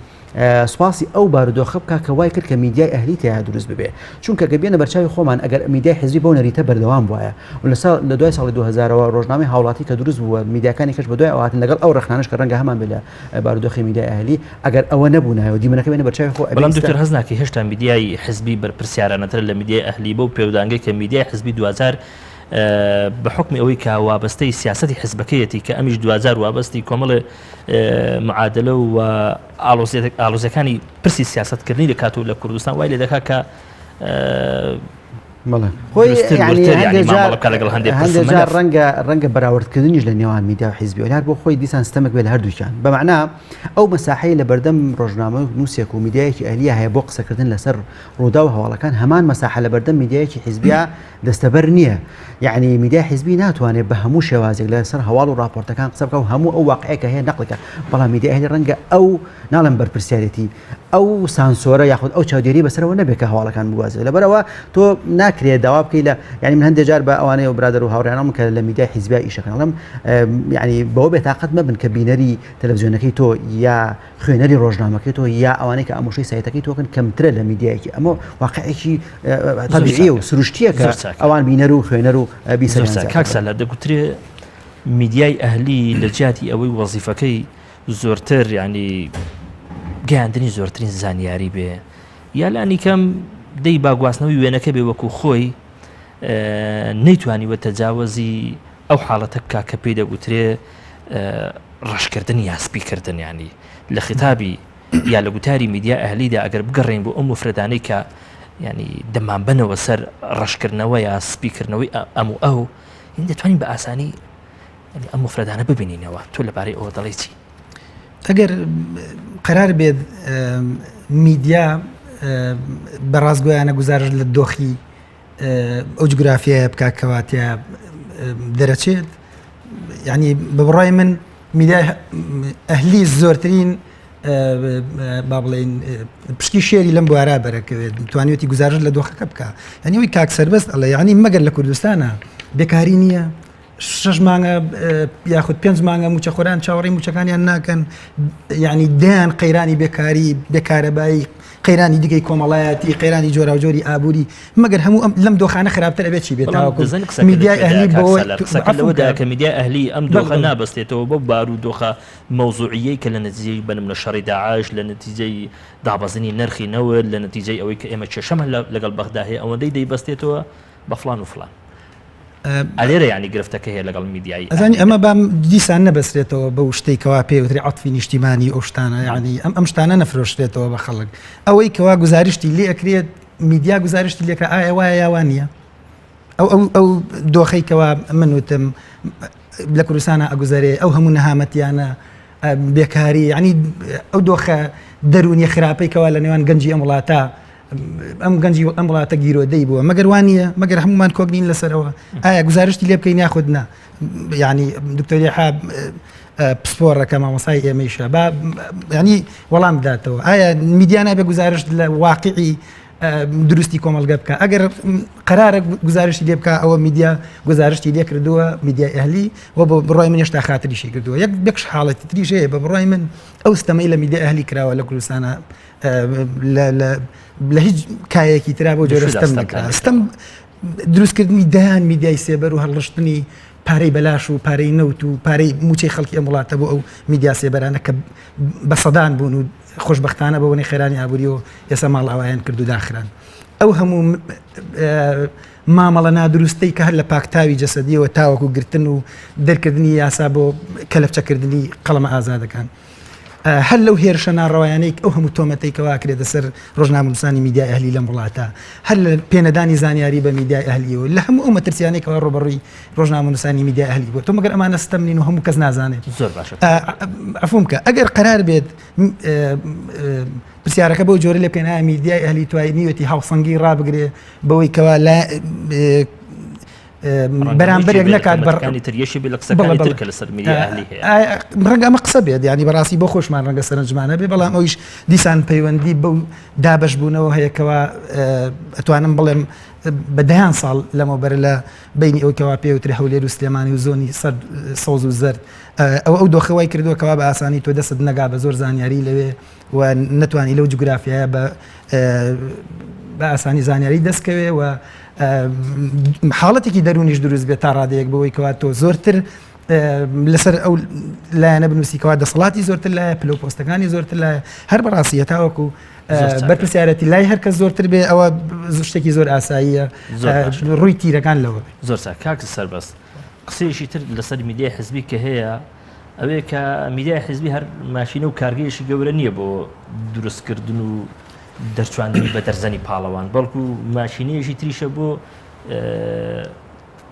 سوپاسی ئەو بارودۆخە بکە کە وای کرد کە میدیای ئەهلی تیا دروست ببێ چونکە گە بێنە بەرچاوی خۆمان ئەگەر میدیای حزبی بەو نەریتە بەردەوام وایە و لە ساڵ لە دوای ساڵی 2000ەوە ڕۆژنامەی هاوڵاتی کە دروست بووە میدیاکانی کەش بە دوای ئەواتن لەگەڵ ئەو ڕەخنانەش کە ڕەنگە هەمان بێ لە بارودۆخی میدیای ئەهلی ئەگەر ئەوە نەبوونایە و دیمەنەکە بێنە بەرچاوی خۆ بەڵام دکتۆر هەست ناکەی هێشتا میدیای حزبی بەرپرسیارانەترە لە میدیای ئەهلی بەو پێودانگەی کە میدیای حزبی دواجار بە حوکمی ئەوەی کە وابەستەی سیاسەتی حزبەکەیەتی کە ئەمیش دواجار وابەستی کۆمەڵێ معادلە و ئاڵۆزیەکانی پرسی سیاسەتکردنی دەکات و لە کوردستان وای لێ دەکات کە هەندێک ڕەنگە ڕەنگە بەراوردکردنیش لە نێوان میدیا و حیزبی هەر بۆ خۆی دیسان ستەمێک بێ لە هەردووکیان بەمعنا ئەو مەساحەی لە بەردەم ڕۆژنامە نووسێک و میدیایەکی ئەهلیە هەیە بۆ قسەکردن لەسەر ڕوودا و هەواڵەکان هەمان مەساحە لە بەردەم میدیایەکی حیزبیا دەستەبەر نییە یعنی میدیای حیزبی ناتوانێت بە هەموو شێوازێک لەسەر هەواڵ و راپۆرتەکان قسە بکە و هەموو ئەو واقعێکە هەیە نەقلکە بەڵام میدیای ئەهلی ڕەنگە ئەو ناڵێم بەرپرسیارێتی ئەو سانسۆرە یاخود ئەو چاودێری بەسەرەوە نەبێت کە هەواڵەکان بگوازێت لەبەرەوە تۆ ناکرێت داوا بکەی لە یعنی من هەندێک جار بە ئەوانەیە و برادەر و هاوڕێیانم کە لە میدیای حیزبیا ئیشەکەن ئەڵێم یعنی بەوە بێتاقەت مەبن کە بینەری تەلەڤزیۆنەکەی تۆ یا خوێنەری ڕۆژنامەکەی تۆ یا ئەوانەی کە ئامۆشەی سایتەکەی تۆکن کەمترە لە میدیایەکی ئەمە واقعێکی تەبیعیە و سروشتیە کە ئەوان بینەر و خوێنەر و بیسەریان کاک سالار دەگوترێ میدیای ئەهلی لە جیاتی ئەوەی وەزیفەکەی زۆرتر یعنی گەیاندنی زۆرترین زانیاری بێ یا لانی کەم دەی با گواستنەوەی وێنەکە بێ وەکو خۆی نەیتوانیوە تەجاوەزی ئەو حاڵەتە بکا کە پێی دەگوترێ ڕەشکردن یا سپیکردن ینی لە خیتابی یا لە گوتاری میدیا ئەهلیدا ئەگەر بگەڕێین بۆ ئەو مفرەدانەی کە ینی دەمانبەنەوە سەر ڕەشکردنەوە یا سپیکردنەوەی ئەم و ئەو دەتوانین بە ئاسانی ئەم مفرەدانە ببینینەوە تۆ لەبارەی ئەوە دەڵێی چی؟ ئەگەر قەرار بێت میدیا بە ڕاستگۆیانە گوزارش لە دۆخی ئەو جوگرافیایە بکات کەواتە دەرەچێت یعنی بە بڕای من میدیای ئەهلی زۆرترین با بڵێین پشکی شێری لەم بوارە بەرەکەوێت توانیوتی گوزارش لە دۆخەکە بکە یعنی کاک سربەست ئەڵێ یعنی مەگەر لە کوردستانە بێکاری نییە شەش مانگە یاخود پێنج مانگە موچەخۆران چاوەڕێی موچەکانیان ناکەن یعنی دەیان قەیرانی بێکاری بێکارەبایی قەیرانی دیکەی کۆمەڵایەتی قەیرانی جۆراوجۆری ئابووری مەگەر هەموو ئەم لەم دۆخانە خراپتر ئەبێت چی بێت تاوەکو میدیای ئەهلی بەوەی لەوەدا کە میدیای ئەهلی ئەم دۆخە نابەستێتەوە بەو بارودۆخە مەوزوعیەی کە لە نەتیجەی بە نمونە شەڕی داعش لە نەتیجەی دابەزینی نرخی نەوت لە نەتیجەی ئەوەی کە ئێمە کێشەمان لەگەڵ بەغدا هەیە ئەوەندەی دەیبەستێتەوە بە فڵان و فڵان. ئەلێرە یانی گرفتەکە هەیە لەگەڵ میدیایی ئەزانی ئەمە بام دیسان نەبەسرێتەوە بەو شتەی کەوا پێ وتری عەتفی نیشتیمانی ئەو شتانە یعنی ئەم ئەم شتانە نەفرۆشرێتەوە بە خەڵک ئەوەی کەوا گزارشتی لێ ئەکرێت میدیا گزارشتی لێکرا ئایا وایە یا وا نییە ئەو ئەو ئەو دۆخەی کەوا من وتم لە کوردستانە ئەگوزەرێ ئەو هەموو نەهامەتیانە بێکاری یعنی ئەو دۆخە دەروونیە خراپەی کەوا لە نێوان گەنجی ئەم وڵاتە ئەم گەنجی ئەم وڵاتە گیرۆدەی بووە مەگەر وان نییە مەگەر هەمومان کۆک نین لەسەرەوە ئایا گزارشتی لێ بکەین یاخود نا ینی دکتۆر یحا پسپۆڕەکە مامۆسای ئێمەیشە با ینی وەڵام بداتەوە ئایا میدیا نابێ گزارشت لە واقعی دروستی کۆمەلگە بکە ئەگەر قرارە گزارشتی لێ بکە ئەوە میدیا گزارشتی لێ کردووە میدیای ئەهلی و بۆ بڕای من هێشتا خاتریشی کردووە یەک بەکش حاڵەتی تریش هەیە بە بڕای من ئەو ستەمەی لە میدیا ئەهلی کراوە لە کوردستانە لە هیچ کایەکی ترا بۆ جۆرە ستەم نەکرا ستەم دروستکردنی دەیان میدیای سێبەر و هەڵڕشتنی پارەی بەلاش و پارەی نەوت و پارەی موچەی خەڵکی ئەم وڵاتە بۆ ئەو میدیا سێبەرانە کە بە سەدان بوون و خۆشببختانە بەوەی خێرانی ئابووری و ئێستا ماڵئاوایان کرد و داخران ئەو هەموو مامەڵە نادروستەی کە هەر لە پاکتاوی جەسەدیەوە تاوەکو گرتن و دەرکردنی یاسا بۆ کەلەپچەکردنی قەڵەمە ئازادەکان. هەر لەو هێرشە ناڕەوایانەی ئەو هەموو تۆمەتەی کەوا ئەکرێتە سەر ڕۆژنامەنووسانی میدیای ئەهلی لەم وڵاتە، هەر لە پێنەدانی زانیاری بە میدیای ئەهلیەوە، لە هەموو ئەو مەترسیانەی کەوا ڕووبەڕووی ڕۆژنامەنووسانی میدیای ئەهلی بووە، تۆ مەگەر ئەمانە ستەم نین و هەموو کەس نازانێت؟ زۆر باشە. عەفووم بکە، ئەگەر قەرار بێت پرسیارەکە بەو جۆرە لێ بکەین ئایا میدیای ئەهلی توانیویەتی هاوسەنگی ڕابگرێ بەوەی کەوا لە بەرامبەرێک نەکات بەرەکانی تر یەشی لە قسەکانی تر کە لەسەر میدیا ئەهلی هەیە ڕەنگە ئەمە قسە بێت ینی بەڕاستی بۆ خۆشمان ڕەنگە سەرنجمانە بێ بەڵام ئەویش دیسان پەیوەندی بەو دابش بوونەوە هەیە کەوا ئەتوانم بڵێم بە دەیان ساڵ لەمەوبەر لە بینی ئەو کەوا پێوتری هەولێر و سلێمانی و زۆنی سەر سەوز و زەرد ئەو ئەو دۆخە وای کردووە کەوا بە ئاسانی تۆ دەست نەگا بە زۆر زانیاری لەوێ و نەتوانی لەو جوگرافیایە بە بە ئاسانی زانیاری دەستکەوێ و حاڵەتێکی دەروونیش دروست بێت تا ڕادەیەک بەوەی کەوا تۆ زۆرتر لەسەر ئەو لایەنە بنووسی کەوا دەسەڵاتی زۆرتر لایە پلە و پۆستەکانی زۆرتر لایە هەر بەڕاستی هەتاوەکو بەرپرسیارەتی لای هەر کەس زۆرتر بێ ئەوە شتێکی زۆر ئاساییە ڕووی تیرەکان لەوە بێ زۆر چاک کاک سەربەست قسەیەکی تر لەسەر میدیای حزبی کە هەیە ئەوەیە کە میدیای حزبی هەر ماشینە و کارگەیەکی گەورە نییە بۆ دروستکردن و دەرچواندنی بە دەرزەنی پاڵەوان بەڵکو ماشینەیەکی تریشە بۆ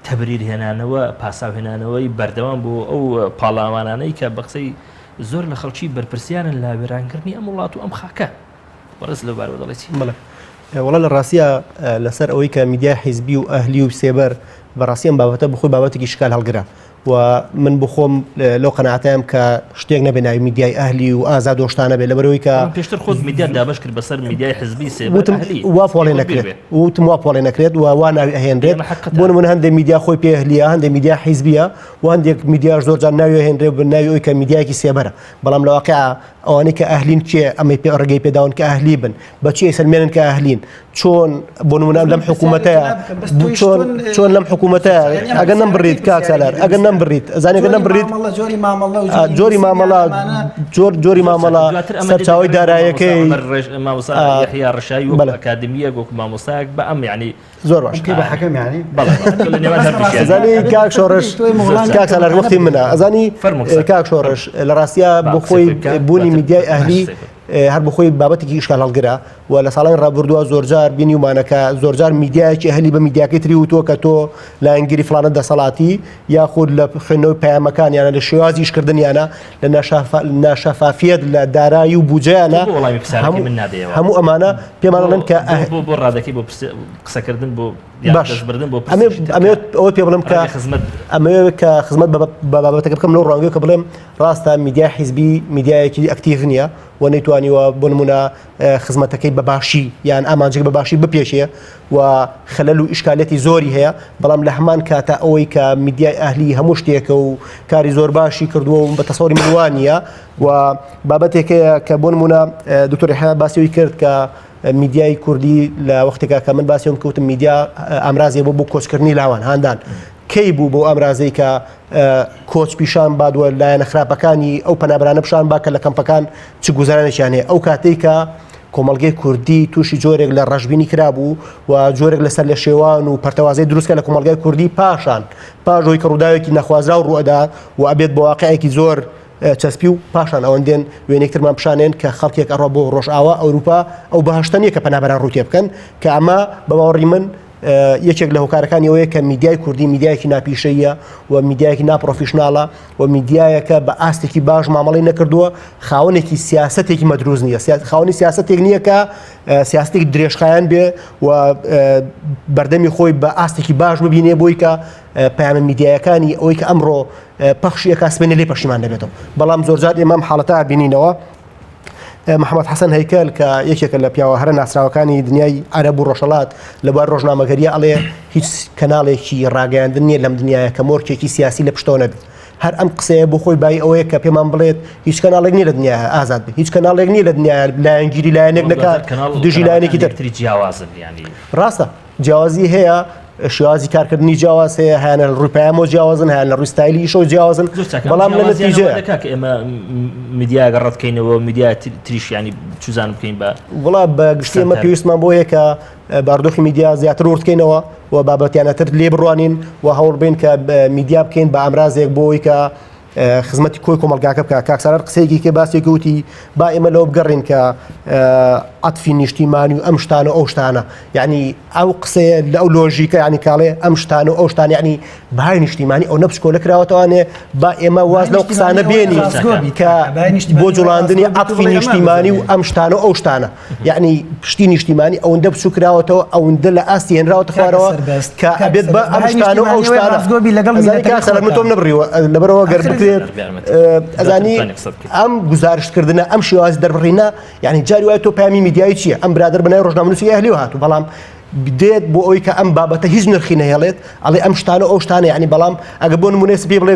تەبریر هێنانەوە پاساو هێنانەوەی بەردەوام بۆ ئەو پاڵاوانانەی کە بە قسەی زۆر لە خەڵکی بەرپرسیارن لە وێرانکردنی ئەم وڵات و ئەم خاکە بەڕێز لەو بارەوە دەڵێ چی؟ بەڵێ وەڵا لە ڕاستیا لەسەر ئەوەی کە میدیای حیزبی و ئەهلی و سێبەر بەڕاستی ئەم بابەتە بخۆی بابەتێکی شکال هەڵگرە و من بخۆم لەو قەناعەتەم کە شتێک نەبێ ناوی میدیای ئەهلی و ئازاد و شتانە بێ لەبەرەوەی کە پێشتر خۆت میدیا دابەش کرد بەسەر میدیای حزبی سێ وتم وا پۆڵێ نەکرێت وتم وا پۆڵێ نەکرێت و وا ناوی ئەهێنرێت بۆ نمونە هەندێک میدیا خۆی پێ ئەهلیە هەندێک میدیا حیزبیە و هەندێک میدیاش زۆر جار ناوی ئەهێنرێ بە ناوی ئەوی کە میدیایەکی سێبەرە بەڵام لە واقع ئەوانەی کە ئەهلین کێ ئەمەی پێ ڕێگەی پێداون کە ئەهلی بن بە چی ئەیسەلمێنن کە ئەهلین چۆن بۆ نمونە لەم حکوومەتەیە چۆن چۆن لەم حکوومەتە ئەگەر نەمبڕیت کاک سالار ئەگەر نەمبڕیت ئەزانێ ئەگەر نەمبڕیت جۆری مامەڵە جۆری مامەڵە جۆر جۆری مامەڵە سەرچاوەی دارایەکەی مامۆستا یەحیا ڕەشاوی وەکو ئەکادمییەک وەکو مامۆستایەک بە ئەم یعنی زۆر باش بە حەکەم یعنی بەڵێ لە نێوان هەردووکیان ئەزانی کاک شۆڕش کاک سالار وەختی منە ئەزانی کاک شۆڕش لە ڕاستیا بۆ خۆی بوونی میدیای ئەهلی هەر بۆخۆی بابەتێکی ئیشکال هەڵگرە و لە ساڵانی ڕابردووە زۆرجار بینیومانە کە زۆرجار میدیایەکی ئەهلی بە میدیاکەی تری وتووە کە تۆ لایەنگیری فڵانە دەسەڵاتی یاخود لە خوێندنەوەی پەیامەکانیانە لە شێوازی ئیشکردنیانە لە ناشەفافیەت لە دارایی و بودجەیانە بۆ وەڵامی پرسیارەکەی من نادەیەوە هەموو ئەمانە پێمان ئەڵێن کە بۆ بۆ ڕادەکەی بۆ قسەکردن بۆ باش ئەمەوێت ئەوە پێ بڵێم کە ئەمەوێت کە خزمەت بە بابەتەکە بکەم لەو ڕوانگەیە کە بڵێم ڕاستە میدیای حیزبی میدیایەکی ئەکتیڤ نییە و نەیتوانیوە بۆ نمونە خزمەتەکەی بە باشی یان ئامانجەکە بە باشی بپێشێ و خەلەل و ئیشکالەتی زۆری هەیە بەڵام لە هەمان کاتە ئەوەی کە میدیای ئەهلی هەموو شتێکە و کاری زۆر باشی کردووە و بە تەسەوری من وا نییە و بابەتێکەیە کە بۆ نمونە دکتۆر یەحیا باسی ئەوی کرد کە میدیای کوردی لە وەختێکا کە من باسی ئەوم کەوتم میدیا ئامرازێ بۆ بۆ کۆچکردنی لاوان هاندان کەی بوو بۆ ئامرازەی کە کۆچ پیشان باد و لایەنە خراپەکانی ئەو پەنابرانە پیشان با کە لە کەمپەکان چ گوزەرانێکیان هەیە ئەو کاتێک کە کۆمەڵگەی کوردی تووشی جۆرێک لە ڕەشبینی کرابوو و جۆرێک لە سەر لە شێوان و پەرتەوازەی دروستکە لە کۆمەڵگای کوردی پاشان پاش ئەوەی کە ڕووداوێکی نەخوازراو ڕوئەدا و ئەبێت بە واقعێکی زۆر چەسپی و پاشان ئەوەن دێن وێنەیەک ترمان پیشانێن کە خەڵکێک ئەڕوا بۆ ڕۆژئاوا ئەوروپا ئەو بەهەشتە نییە کە پەنابەران ڕوو تێ بکەن کە ئەمە بە باوەڕی من یەکێک لە هۆکارەکانی ئەوەیە کە میدیای کوردی میدیایەکی ناپیشەیە و میدیایەکی ناپرۆفیشناڵە و میدیایەکە بە ئاستێکی باش مامەڵی نەکردووە خاوەنێکی سیاستێکی مەدروز نییە خاوەنی سیاستێک نییە کە سیاستێکی درێژخایەن بێ و بەردەمی خۆی بە ئاستێکی باش ببینێ بۆی کە پەیامە میدیایەکانی ئەوەی کە ئەمڕۆ پەخشی ئەکا سبەینێ لێی پەشیمان دەبێتەوە بەڵام زۆرجار ئێمە ئەم حاڵەتە بینینەوە محەممەد حەسەن هەیکەل کە یەکێکە لە پیاوە هەرە ناسراوەکانی دنیای عەرەب و ڕۆژهەڵات لە بوار ڕۆژنامەگەریە ئەڵێ هیچ کەناڵێکی ڕاگەیاندن نییە لەم دنیاە کە مۆرکێکی سیاسی لە پشتەوە نەبێت هەر ئەم قسەیە بۆ خۆی بای ئەوەیە کە پێمان بڵێت هیچ کەناڵێک نییە لە دنیا ئازاد بێت هیچ کەناڵێک نییە لە دنیا لایەنگیری لایەنێک نەکات دژی لایەنێکی تری جیاوازن ینی ڕاستە جیاوازی هەیە، شێوازی کارکردنی جیاواز هەیە، هەیانە لە ڕووی پەیامەوە جیاوازن، هەیان لە ڕووی ستایلی ئیشەوە جیاوازن، بەڵام لە نەتیجەیە. کاکە ئێمە میدیاگە ڕەتکەینەوە میدیا تریش ینی چزان بکەین بە وڵا بە گشتی ئێمە پێویستمان بۆ هەیە کە باردۆخی میدیا زیاتر وردکەینەوە و بابەتیانەتر لێ بڕوانین و هەوڵ بین کە میدیا بکەین بە ئامرازێک بۆ ئەوەی کە خزمەتی کۆی کۆمەڵگاکە بکە. کاک سالار قسەیەکی کە باسێکی وتی با ئێمە لەوە بگەڕین کە عەتفی نیشتیمانی و ئەم شتانە و ئەو شتانە، یعنی ئەو قسەیە لە ئەو لۆژیکە یعنی کاڵێ ئەم شتانە و ئەو شتانە یعنی بەهای نیشتیمانی ئەو نەبچکۆلە کراوەتەوانێ با ئێمە واز لەو قسانە بێنین کە بۆ جوڵاندنی عەتفی نیشتیمانی و ئەم شتانە و ئەو شتانە یعنی پشتی نیشتیمانی ئەوەندە بچووکراوەتەوە ئەوەندە لە ئاستی هێنراوەتە خوارەوە کە ئەبێت بە ئەم شتانە و ئەو شتانە لەگەڵ کاک من تۆم نەبڕیوە لەبەرەوە گەر بکرێت ئەزانی ئەم گوزارشتکردنە ئەم شێوازی دەربڕینە یعنی جاری وایە تۆ پەیامی میدیایی چییە ئەم برادەر بەناوی ڕۆژنامەنووسی ئەهلی هاتوو بەڵام دێت بۆ ئەوی کە ئەم بابەتە هیچ نرخی نەهێڵێت ئەڵێ ئەم شتانە ئەو شتانە یعنی بەڵام ئەگە بۆ نمونە سپی بڵێ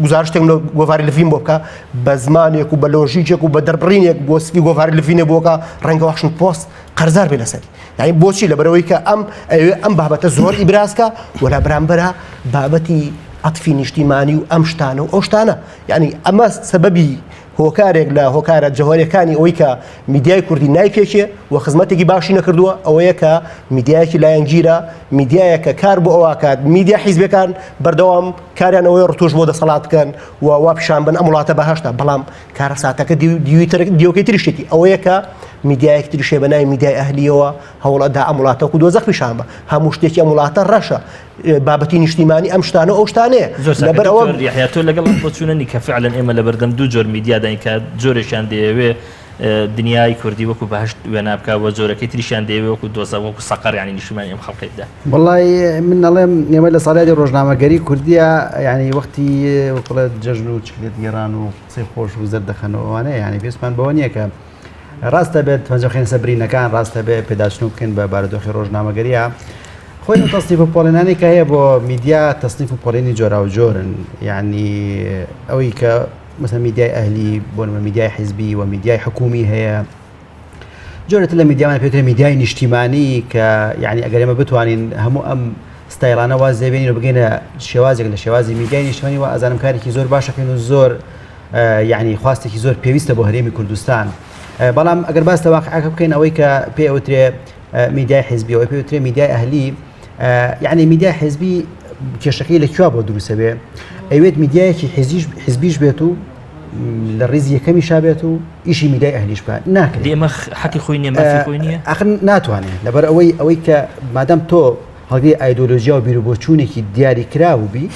گوزارشتێک لە گۆڤاری لڤین بۆ بکە بە زمانێک و بە لۆژیکێک و بە دەربڕینێک بۆ سپی گۆڤاری لڤینێ بۆکە ڕەنگە واشنگتن پۆست قەرزار بێ لەسەری یعنی بۆچی لەبەرەوەی کە ئەم ئەوێ ئەم بابەتە زۆر ئیبرازکە ولا بەرامبەرە بابەتی عەتفی نیشتیمانی و ئەم شتانە و ئەو شتانە یعنی ئەمە سەبەبی هۆکارێک لە هۆکارە جەوهەریەکانی ئەوەی کە میدیای کوردی نایپێکێ و خزمەتێکی باشی نەکردووە ئەوەیە کە میدیایەکی لایەنگیرە، میدیایەکە کار بۆ ئەوە ئەکات میدیا حیزبەکان بەردەوام کاریان ئەوەیە ڕتوش بۆ دەسەڵات بکەن و وا پیشان بن ئەم وڵاتە بەهەشتە، بەڵام کارەساتەکە دیوەکەی تریشێتی ئەوەیە کە میدیایەکی تریش هەیە بە ناوی میدیای ئەهلیەوە هەوڵ ئەدا ئەم وڵاتە وەکو دۆزەخ پیشان بە هەموو شتێکی ئەم وڵاتە ڕەشە بابەتی نیشتیمانی ئەم شتانە و ئەو شتانەیە زۆر ساکە لەبەر ئەوە دکتۆر یەحیا تۆ لەگەڵ ئەم بۆچوونە نی کە فعلا ئێمە لەبەردەم دوو جۆر میدیاداین کە جۆرێکیان دەیەوێ دنیای کوردی وەکو بەهەشت وێنا بکا و جۆرەکەی تریشیان دەیەوێ وەکو دۆزەخ وەکو سەقەر یانی نیشتیمانی ئەم خەڵکەی بدا. وەڵای من ئەڵێم ئێمە لە ساڵیادی ڕۆژنامەگەری کوردیە یعنی وەختی وەکڵێ جەژن و چکلێت گێڕان و قسەی خۆش و زەردەخەنەوە ئەوانەیە یعنی پێویستمان بەوە نییە کە ڕاستە بێت پەنجە بخەینە سەر برینەکان، ڕاستە بێت پێداچنەوە بکەین بە بارودۆخی ڕۆژنامەگەریە. خۆی ئەو تەسنیف و پۆڵێنانەی کە هەیە بۆ میدیا تەسنیف و پۆلێنی جۆراوجۆرن، یعنی ئەوەی کە مەسەلەن میدیای ئەهلی بۆ نموونە میدیای حیزبی و میدیای حکوومی هەیە، جۆرێتر لە میدیامان پێوترێ میدیای نیشتیمانی کە یعنی ئەگەر ئێمە بتوانین هەموو ئەم ستایلانە واز لێبێنین و بگەینە شێوازێک لە شێوازی میدیای نیشتیمانی وا ئەزانم کارێکی زۆر باشەکەین و زۆر یعنی خواستێکی زۆر پێویستە بۆ هەرێمی کوردستان بەڵام ئەگەر باس لە واقعەکە بکەین ئەوەی کە پێ ئەوترێ میدیای حزبی ئەوەی پێوترێ میدیای ئەهلی یعنی میدیای حزبی کێشەکەی لە کوێ بۆ دروستە بێ ئەوێت میدیایەکی حزیش حزبیش بێت و لە ڕیزی یەکەمی شابێت و ئیشی میدیای ئەهلیش بکات ناکرێت ئێمە حەقی خۆی نییە مافی خۆی نییە ئەخر ناتوانێت لەبەر ئەوەی ئەوەی کە مادەم تۆ هەڵگری ئایدۆلۆژیا و بیروبۆچوونێکی دیاریکراو بی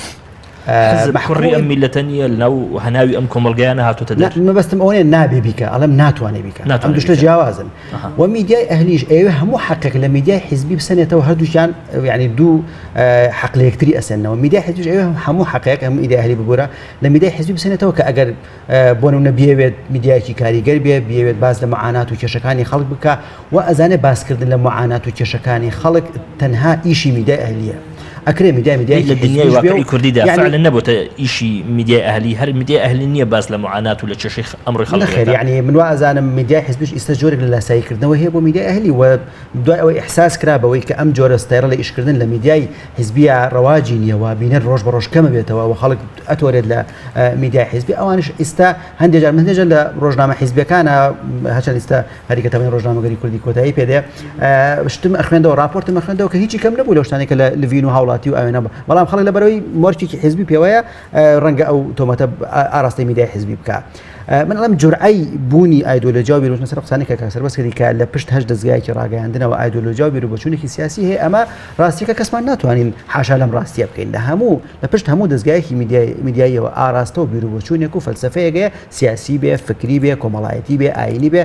حزب کوڕی ئەم میلەتە نییە لەناو هەناوی ئەم کۆمەڵگایە نەهاتۆتە دەر. مەبەستم ئەوە نییە نابێ بیکا، ئەڵێم ناتوانێ بیکا. ئەم دوو شتە جیاوازن. و میدیای ئەهلیش ئەیەوێ هەموو حەقێک لە میدیای حزبی بسەنێتەوە، هەردووکیان یعنی دوو حەق لە یەکتری ئەسێننەوە. میدیای حزبیش ئەیەوێ هەموو حەقێک، هەموو میدیای ئەهلی ببورە، لە میدیای حزبی بسەنێتەوە کە ئەگەر بۆ نمونە بیەوێت میدیایەکی کاریگەر بێ، بیەوێت باس لە معانات و کێشەکانی خەڵک بکا و ئەزانێ باسکردن لە معانات و کێشەکانی خەڵک تەنها ئیشی میدیای ئەهلییە. ئەکرێ میدیای میدیایەکی لە دنیای حیزبیش بێ و واقعی کوردیدا یعنی فعلا نەبۆتە ئیشی میدیای ئەهلی، هەر میدیای ئەهلی نییە باس لە معانات و لە کێشەی ئەمڕۆی خەڵک نەخێر بکا. یعنی من وا ئەزانم میدیای حیزبیش ئیستا جۆرێک لە لاساییکردنەوە هەیە بۆ میدیای ئەهلی و دوای ئەوەی ئیحساس کرا بەوەی کە ئەم جۆرە ستایڵە لە ئیشکردن لە میدیای حیزبییە ڕەواجی نییە و بینەر ڕۆژ بە ڕۆژ کەمەبێتەوە و خەڵک ئەتۆرێت لە میدیای حیزبی ئەوانیش ئیستا هەندێک جار من هەندێک جار لە ڕۆژنامە حیزبیەکانە هەرچەند ئیستا هەریکە تەمەنی ڕۆژنامەگەری کوردی کۆتایی پێدێ شتم ئەخوێندەوە ڕاپۆرتم ئەخوێندەوە کە هیچی کەم نەبوو لەو شتانەی کە لە لڤین و هاوڵاتی و ئاوێنە بوو بەڵام خەڵک لەبەرەوەی مۆرکێکی حیزبی پێوەیە ڕەنگە ئەو تۆمەتە ئاراستەی میدیای حیزبی بکە. من ئەڵێم جورعەی بوونی ئایدۆلۆژیا و بیرۆچنە سەر قسانی کە کاک سەربەست کردی کە لە پشت هەشت دەزگایەکی ڕاگەیاندنەوە ئایدۆلۆژیا و بیروبۆچوونێکی سیاسی هەیە ئەمە ڕاستیەکە کەسمان ناتوانین حاشا لەم ڕاستیە بکەین لە هەموو لە پشت هەموو دەزگایەکی میدیاییەوە ئاراستە و بیروبۆچوونێک و فەلسەفەیەک هەیە سیاسی بێ فکری بێ کۆمەڵایەتی بێ ئایینی بێ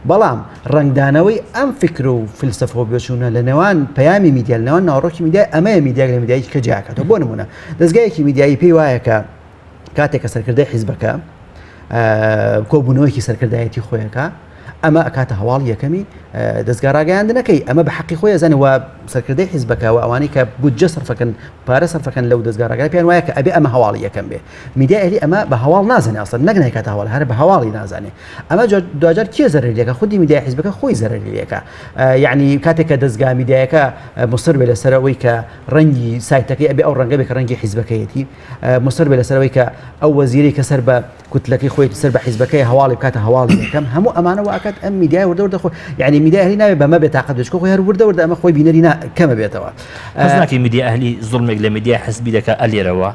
بەڵام ڕەنگدانەوەی ئەم فکر و فلسفە و بۆچوونە لە نێوان پەیامی میدیا لە نێوان ناوەڕۆکی میدیای ئەمەیە میدیایەک لە میدیایەکی کە جیاکاتەوە بۆ نمونە دەزگایەکی میدیایی پێی وایە کە کاتێک کە سەرکردەی حیزبەکە کۆبوونەوەیەکی سەرکردایەتی خۆیەکە ئەمە ئەکاتە هەواڵ یەکەمی دەستگا ڕاگەیاندنەکەی ئەمە بە حەقی خۆی ئەزانێ و سەرکردەی حیزبەکە و ئەوانەی کە بودجە سەرفەکەن پارە سەرفەکەن لەو دەستگا ڕاگەیان پێیان وایە کە ئەبێ ئەمە هەواڵی یەکەم بێ میدیای ئەهلی ئەمە بە هەواڵ نازانێ ئەسڵەن نەک نایکاتە هەواڵ هەر بە هەواڵی نازانێ ئەمە دواجار کێ زەرەری لێکە خودی میدیای حیزبەکە خۆی زەرەری لێکە یعنی کاتێک کە دەستگا میدیایەکە مصر بێ لەسەر ئەوەی کە ڕەنگی سایتەکەی ئەبێ ئەو ڕەنگە بێ کە ڕەنگی حیزبەکەیەتی مصر بێ لەسەر ئەوەی کە ئەو وەزیرەی کە سەر بە کوتلەکەی خۆیەتی سەر بە حیزبەکەی هەواڵی بکاتە هەواڵی یەکەم هەموو ئەمانە واکات ئەم میدیای وردە وردە خۆ یعنی میدیای ئەهلی ناوێ بەمە بێ تاقەت بێت خۆی هەر وردە وردە ئەمە خۆی بینەری نا کەمە بێتەوە هەست ناکەی میدیای ئەهلی زوڵمێک لە میدیای حزبی دەکا ئەلێرەوە؟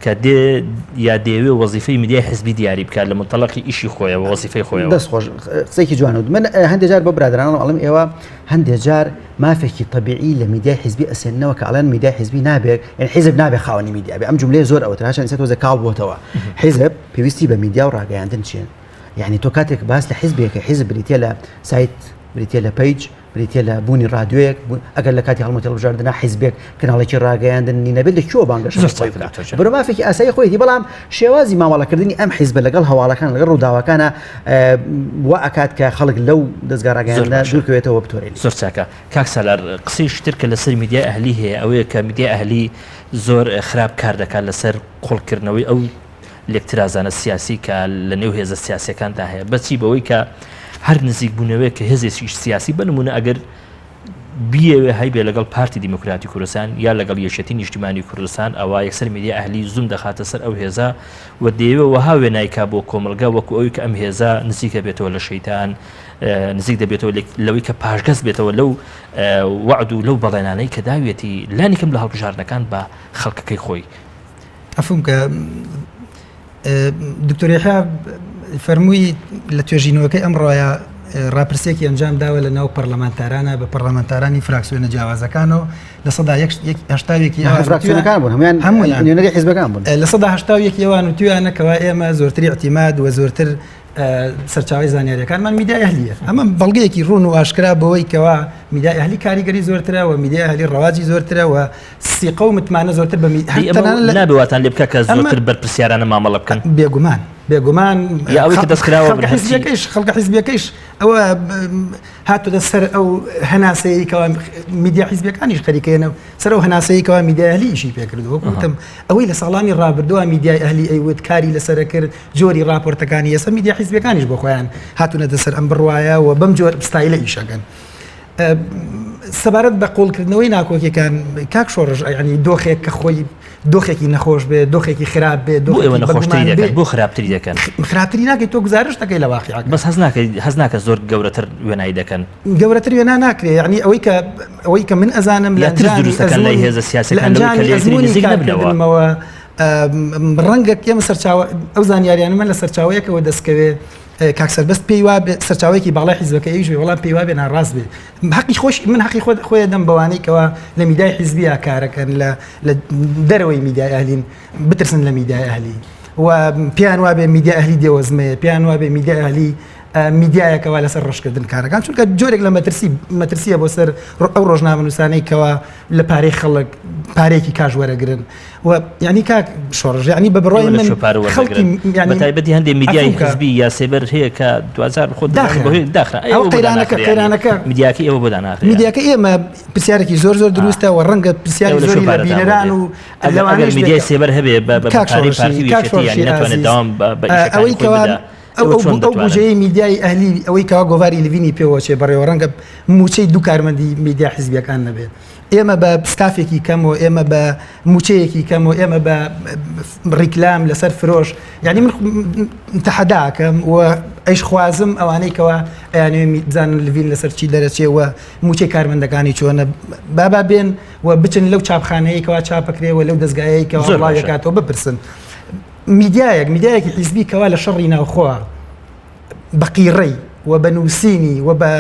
کە دێ یا دەیەوێ وەزیفەی میدیای حزبی دیاری بکات لە مونتەڵەقی ئیشی خۆیەوە وەزیفەی خۆیەوە. دەست خۆش قسەیەکی جوان وت. من هەندێ جار بۆ برادەرانم ئەڵێم ئێوە هەندێ جار مافێکی تەبیعی لە میدیای حزبی ئەسێننەوە کە ئەڵێن میدیای حزبی نابێت یعنی حیزب نابێ خاوەنی میدیا بێ ئەم جملەیە زۆر ئەوترا هەرچەند ئێستا تۆزێ کاڵ بووەتەوە حیزب پێویستی بە میدیا و ڕاگەیاندن چییە یعنی تۆ کاتێک باس لە حیزبێکە حیزب بریتە لە سایت بریتە لە page بریتیە لە بوونی ڕادیۆیەک، ئەگەر لە کاتی هەڵمەتی هەڵبژاردنا حیزبێک کەناڵێکی ڕاگەیاندنی نەبێت لە کوێوە بانگەشە زۆر خۆی چاکە بکات؟ دکتۆر جان. بەرەو مافێکی ئاسایی خۆیەتی، بەڵام شێوازی مامەڵەکردنی ئەم حیزبە لەگەڵ هەواڵەکان لەگەڵ ڕووداوەکانە وا ئەکات کە خەڵک لەو دەزگا زۆر ڕاگەیاندنە باشە. دوور کەوێتەوە بتۆرێنی. زۆر چاکە کاک سالار، قسەیەکی تر کە لەسەر میدیای ئەهلی هەیە ئەوەیە کە میدیای ئەهلی زۆر خراپ کار دەکات لەسەر قوڵکردنەوەی ئەو لێکترازانە سیاسی کە لە نێو هێزە سیاسیەکاندا هەیە بەچی بەوەی کە هەر نزیک بوونەوەیەک کە هێزێکی سیاسی بە نمونە ئەگەر بیەوێ هەیبێ لەگەڵ پارتی دیموکراتی کوردستان یا لەگەڵ یەکێتی نیشتیمانی کوردستان ئەوە یەکسەر میدیا ئەهلی زوم دەخاتە سەر ئەو هێزە و دەیەوێ وەها وێنایکا بۆ کۆمەڵگا وەکو ئەوی کە ئەم هێزە نزیکە بێتەوە لە شەیتان نزیک دەبێتەوە لەوەی کە پاشگەز بێتەوە لەو وەعد و لەو بەڵێنانەی کە داویەتی لانیکەم لە هەڵبژاردنەکان بە خەڵکەکەی خۆی. عەفوم کە دکتۆر یەحیا فەرمووی لە توێژینەوەکەی ئەمڕۆیە ڕاپرسێکی ئەنجام داوە لە ناو پەرلەمانتارانە بە پەرلەمانتارانی فراکسیۆنە جیاوازەکانەوە لە سەدا هەشتاوێکی فراکسیۆنەکان بوون هەموویان هەموویان نوێنەری حیزبەکان بوون لە سەدا هەشتاوێکی ئەوان وتویانە کەوا ئێمە زۆرتری اعتیماد و زۆرتر سەرچاوەی زانیاریەکانمان میدیای ئەهلیە ئەمە بەڵگەیەکی ڕوون و ئاشکرا بەوەی کەوا میدیای ئەهلی کاریگەری زۆرترە و میدیای ئەهلی ڕەواجی زۆرترە و سیقە و متمانە زۆرتر بە نابێ واتان لێ بکە کە زۆرتر بەرپرسیارانە مامەڵە بکەن بێگومان بێگومان یا ئەوەی کە دەستکراوە خەڵکە حیزبیەکەیش خەڵکە حیزبیەکەیش ئەوە هاتووە سەر ئەو هەناسەیە کەوا میدیا حیزبیەکانیش خەریکەیەنە سەر ئەو هەناسەیە کەوا میدیای ئەهلی ئیشی پێکردووە وەکو وتم ئەوەی لە ساڵانی ڕابردووە میدیای ئەهلی ئەیوت کاری لەسەرە کرد جۆری ڕاپۆرتەکانی ئێستا میدیا حیزبیەکانیش بۆ خۆیان هاتوونەتە سەر ئەم بڕوایە و بەم جۆر ستایلە ئیشەکەن. سەبارەت بە قوڵکردنەوەی ناکۆکیەکان کاک شۆڕش ینی دۆخێک کە خۆی دۆخێکی نەخۆش بێ دۆخێکی خراپ بێ بۆ ئێوە نەخۆشتری دەکەن بۆ خراپتری دەکەن خراپتری ناکەی تۆ گزارش دەکەی لە واقیعەکە بەس هەست ناکەی هەست ناکە زۆر گەورەتر وێنای دەکەن گەورەتر وێنا ناکرێ یعنی ئەوەی کە ئەوەی کە من ئەزانم لە یا ترس دروست دەکەن لای هێزە سیاسیەکان لەوەی کە لە یەکتری نزیک نەبنەوە ڕەنگە ئێمە سەرچاوە ئەو زانیاریانە من لە سەرچاوەیەکەوە دەستکەوێ کاک سەربەست پێی وابێ سەرچاوەیەکی باڵای حیزبەکە ئەویش بێ بەڵام پێی وابێ ناڕاست بێ حەقی خۆش من حەقی خۆ خۆی دەم بەوانەی کەوا لە میدای حیزبیا کارەکەن لە لە دەرەوەی میدای ئەهلین بترسن لە میدای ئەهلی و پێیان وابێ میدیا ئەهلی دێوەزمەیە پێیان وابێ میدیا ئەهلی میدیایەکەوە لەسەر ڕەشکردن کارەکان چونکە جۆرێک لە مەترسی مەترسیە بۆ سەر ئەو ڕۆژنامەنووسانەی کەوا لە پارەی خەڵک پارێکی کاش وەرەگرن و یعنی کاک شۆڕش یعنی بە بڕوای من خەڵکی یعنی بەتایبەتی هەندێک میدیای حزبی یا سێبەر هەیە کە دوجار خۆ داخرا ئەو قەیرانەکە قەیرانەکە میدیاکە ئێوە بۆ داناخرێت میدیاکە ئێمە پرسیارێکی زۆر زۆر دروستە و ڕەنگە پرسیاری زۆری لە بینەران و لەوانەیە میدیای سێبەر هەبێ بە پارەی پارتی و یەکێتی یعنی نەتوانێت دەوام بە ئیشەکانی خۆی بدا ئەو بوجەی میدیای ئەهلی ئەوەی کەوا گۆڤاری لڤینی پێوەچێ بەڕێوە ڕەنگە موچەی دوو کارمەندی میدیا حزبیەکان نەبێت ئێمە بە ستافێکی کەم و ئێمە بە موچەیەکی کەم و ئێمە بە ڕیکلام لەسەر فرۆش یعنی من تەحەداکەم و ئەیش خوازم ئەوانەی کەوا ئەیانەوێ بزانن لڤین لەسەر چی دەرەچێ و موچەی کارمەندەکانی چۆنە بابا بێن و بچن لەو چاپخانەیە کەوا چاپەکرێ و لەو دەستگایەی کەوا بڵاویەکاتەوە بپرسن میدیایەک میدیایەکی حیزبی کەوا لە شەڕی ناوخۆ بە قیڕەی و بە نووسینی و بە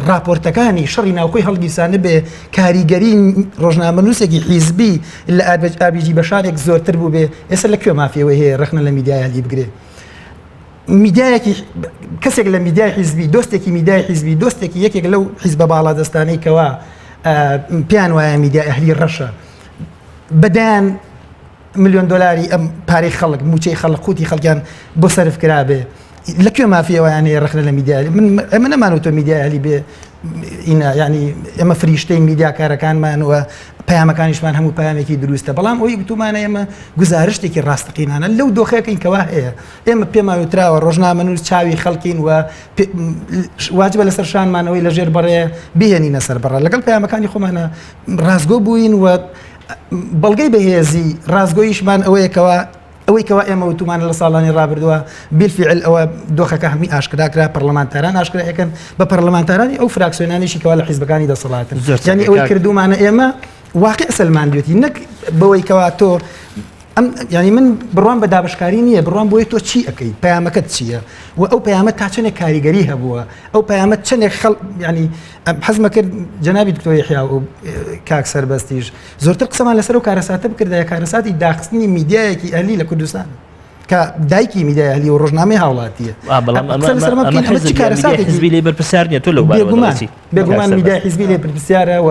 ڕاپۆرتەکانی شەڕی ناوخۆی هەڵگیرسانبێ کاریگەری ڕۆژنامەنووسێکی حیزبی لە ئابیجی بەشارێک زۆرتر بوو بێ ئێستا لە کوێ مافیەوەی هەیە ڕەخنە لە میدیای هەلی بگرێ میدیایەکی کەسێک لە میدیای حیزبی دۆستێکی میدیای حیزبی دۆستێکی یەکێک لەو حیزبە باڵادەستانەی کەوا پێیان وایە میدیای ئەهلی ڕەشە بەدەیان ملیۆن دۆلاری ئەم پارەی خەڵک موچەی خەڵک قوتی خەڵکیان بۆ سەرف کرابێ لە کوێ مافی ئەویان هەیە ڕەخنە لە میدیای من ئێمە نەمانوتۆ میدیای ئەهلی بێ ئینا یعنی ئێمە فریشتەی میدیاکارەکانمان و پەیامەکانیشمان هەموو پەیامێکی دروستە بەڵام ئەوی گوتومانە ئێمە گزارشتێکی ڕاستەقینانە لەو دۆخێکین کەوا هەیە ئێمە پێمان وتراوە ڕۆژنامەنووس چاوی خەڵکین و واجبە لەسەر شانمانەوەی لەژێر بەڕێ بهێنینە سەر بەڕە لەگەڵ پەیامەکانی خۆمانە ڕاستگۆ بووین و بەڵگەی بەهێزی ڕاستگۆییشمان ئەوەیە کەوا ئەوەی کەوا ئێمە وتومانە لە ساڵانی ڕابردووە بیلفعل ئەوە دۆخەکە هەمووی ئاشکرا کرا پەرلەمانتاران ئاشکرا ئەکەن بە پەرلەمانتارانی ئەو فراکسیۆنانیشی کەوا لە حیزبەکانی دەسەڵاتن زۆر یعنی ئەوەی کردومانە ئێمە واقع سەلماندوێتی نەک بەوەی کەوا تۆ. ئەم یانی من بڕوام بە دابشکاری نییە بڕوام بۆی تۆ چی ئەەکەی پەیامەکەت چییە و ئەو پەیامە تا چەندێک کاریگەری هەبووە ئەو پەیامە چەندێک خەڵ ینی حەزمە کرد جەنابی دکتۆر یحیا و کاک سەربەستیش زۆرتر قسەمان لەسەر و کارەساتە بکردایە کارەساتی داخستنی میدیایەکی ئەهلی لە کوردستان کە دایکی میدیای ئەهلی و ڕۆژنامەی هاوڵاتیە بەڵام ئەمە کارەساتێکی حزبی لێ بەرپرسیار نیە تۆ لەو بێگومان بێگومان میدیای حزبی لێ بەرپرسیارە و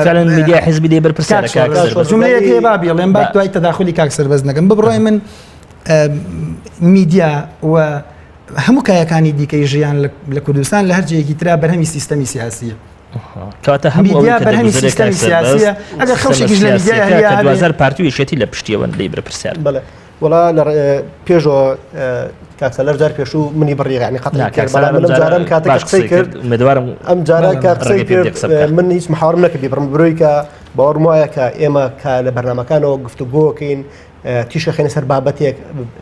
فعلا میدیای حزبی لێ بەرپرسیارە کاک سەربەست جملەیەک هەیە با بیڵێم با دوای تەداخلی کاک سەربەست نەکەم ببڕای من میدیا و هەموو کایەکانی دیکەی ژیان لە کوردستان لە هەر جێیەکی ترا بەرهەمی سیستەمی سیاسیە کەواتە هەموو میدیا بەرهەمی سیستەمی سیاسیە ئەگەر خەڵکێکیش لە میدیای هەیە کە دوازار پارتی و یەکێتی لە پشتیەوەن لێی بەرپرسیار بەڵێ وەڵا لە پێشەوە کاک سالار جار پێشوو منی بڕی یعنی قەتڵی کرد بەڵام من ئەم جارەم کاتێک قسەی کرد ئومێدوارم ئەم جارە کە قسەی کرد من هیچ محاورم نەکردی بڕم برۆی کە باوەڕم وایە کە ئێمە کە لە بەرنامەکانەوە گفتوگۆکەین تیشک خەینە سەر بابەتێک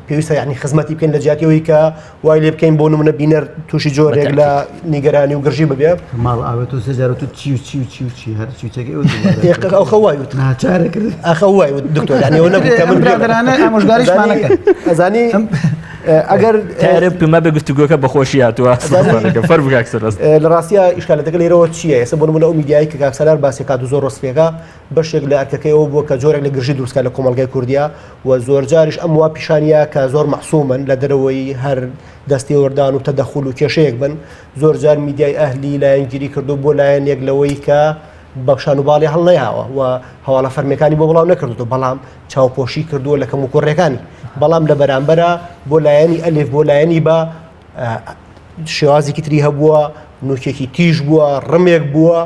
پێویستە یعنی خزمەتی بکەین لە جیاتی ئەوەی کە وای لێ بکەین بۆ نمونە بینەر تووشی جۆرێک لە نیگەرانی و گرژی ببێ ماڵ ئاوێت و سێ جار وتت چی و چی و چی و چی هەر چی و چیەکەی ئەو دووبارە ئەو خە وای وت ناچارە کرد ئاخە وای وت دکتۆر یعنی ئەوە نەبوو کە من برادەرانە ئامۆژگاریشمان نەکەن ئەزانی ئەگەر تارە پێما بە گفتوگۆکە بەخۆشی هاتووە فەرموو کاک سەربەست لە ڕاستیا ئیشکالەتەکە لێرەوە چییە ئێستا بۆ نمونە ئەو میدیایی کە کاک سالار باسی کات و زۆر ڕۆسفیەکە بەشێک لە ئەرکەکەی ئەوە بووە کە جۆرێک لە گرژی دروست بکات لە کۆمەڵگای کوردیا و زۆرجاریش ئەم وا پیشانیا کە زۆر مەعسوومن لە دەرەوەی هەر دەستێوەردان و تەدەخول و کێشەیەک بن زۆرجار میدیای ئەهلی لایەنگیری کردو بۆ لایەنێک لەوەی کە بە شان و باڵی هەڵنەیاوە و هەواڵە فەرمیەکانی بۆ بڵاو نەکردووە بەڵام چاوپۆشی کردووە لە کەموکوڕیەکانی بەڵام لە بەرامبەرە بۆ لایەنی ئەلف بۆ لایەنی بە شێوازێکی تری هەبووە نوکێکی تیژ بووە ڕمێک بووە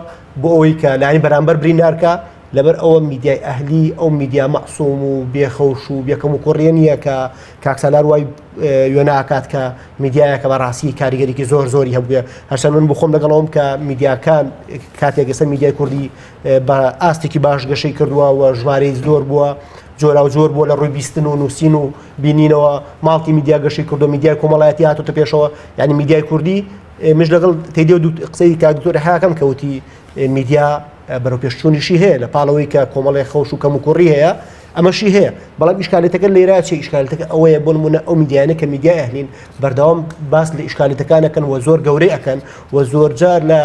بۆ ئەوەی کە لایەنی بەرامبەر بریندارکە لەبەر ئەوە میدیای ئەهلی ئەو میدیا مەعسوم و بێخەوش و بێکەم و کوڕیە نییە کە کاک سالار وای وێناکات کە میدیایەکە بەڕاستی کاریگەریکی زۆر زۆری هەبووە هەرچەند من بخۆم لەگەڵەوەم کە میدیاکان کاتێک ئێستا میدیای کوردی بە ئاستێکی باش گەشەی کردووە و ژمارەی زۆر بووە جۆرا و جۆر بووە لە ڕووی بیستن و نووسین و بینینەوە ماڵتی میدیا گەشەی کردو میدیای کۆمەڵایەتی هاتوتە پێشەوە یعنی میدیای کوردی مش لەگەڵ تێدی و قسەی کاک دکتۆر حاکەم کەوتی میدیا بەرەو پێشچوونیشی هەیە لە پاڵەوەی کە کۆمەڵی خەوش و کەم و کوڕی هەیە ئەمەشی هەیە بەڵام ئیشکالێتەکە لێرا چی ئیشکالێتەکە ئەوەیە بۆ نمونە ئەو میدیانە کە میدیای ئەهلین بەردەوام باس لە ئیشکالێتەکانەکەن و زۆر گەورەی ئەەکەن و زۆرجار لە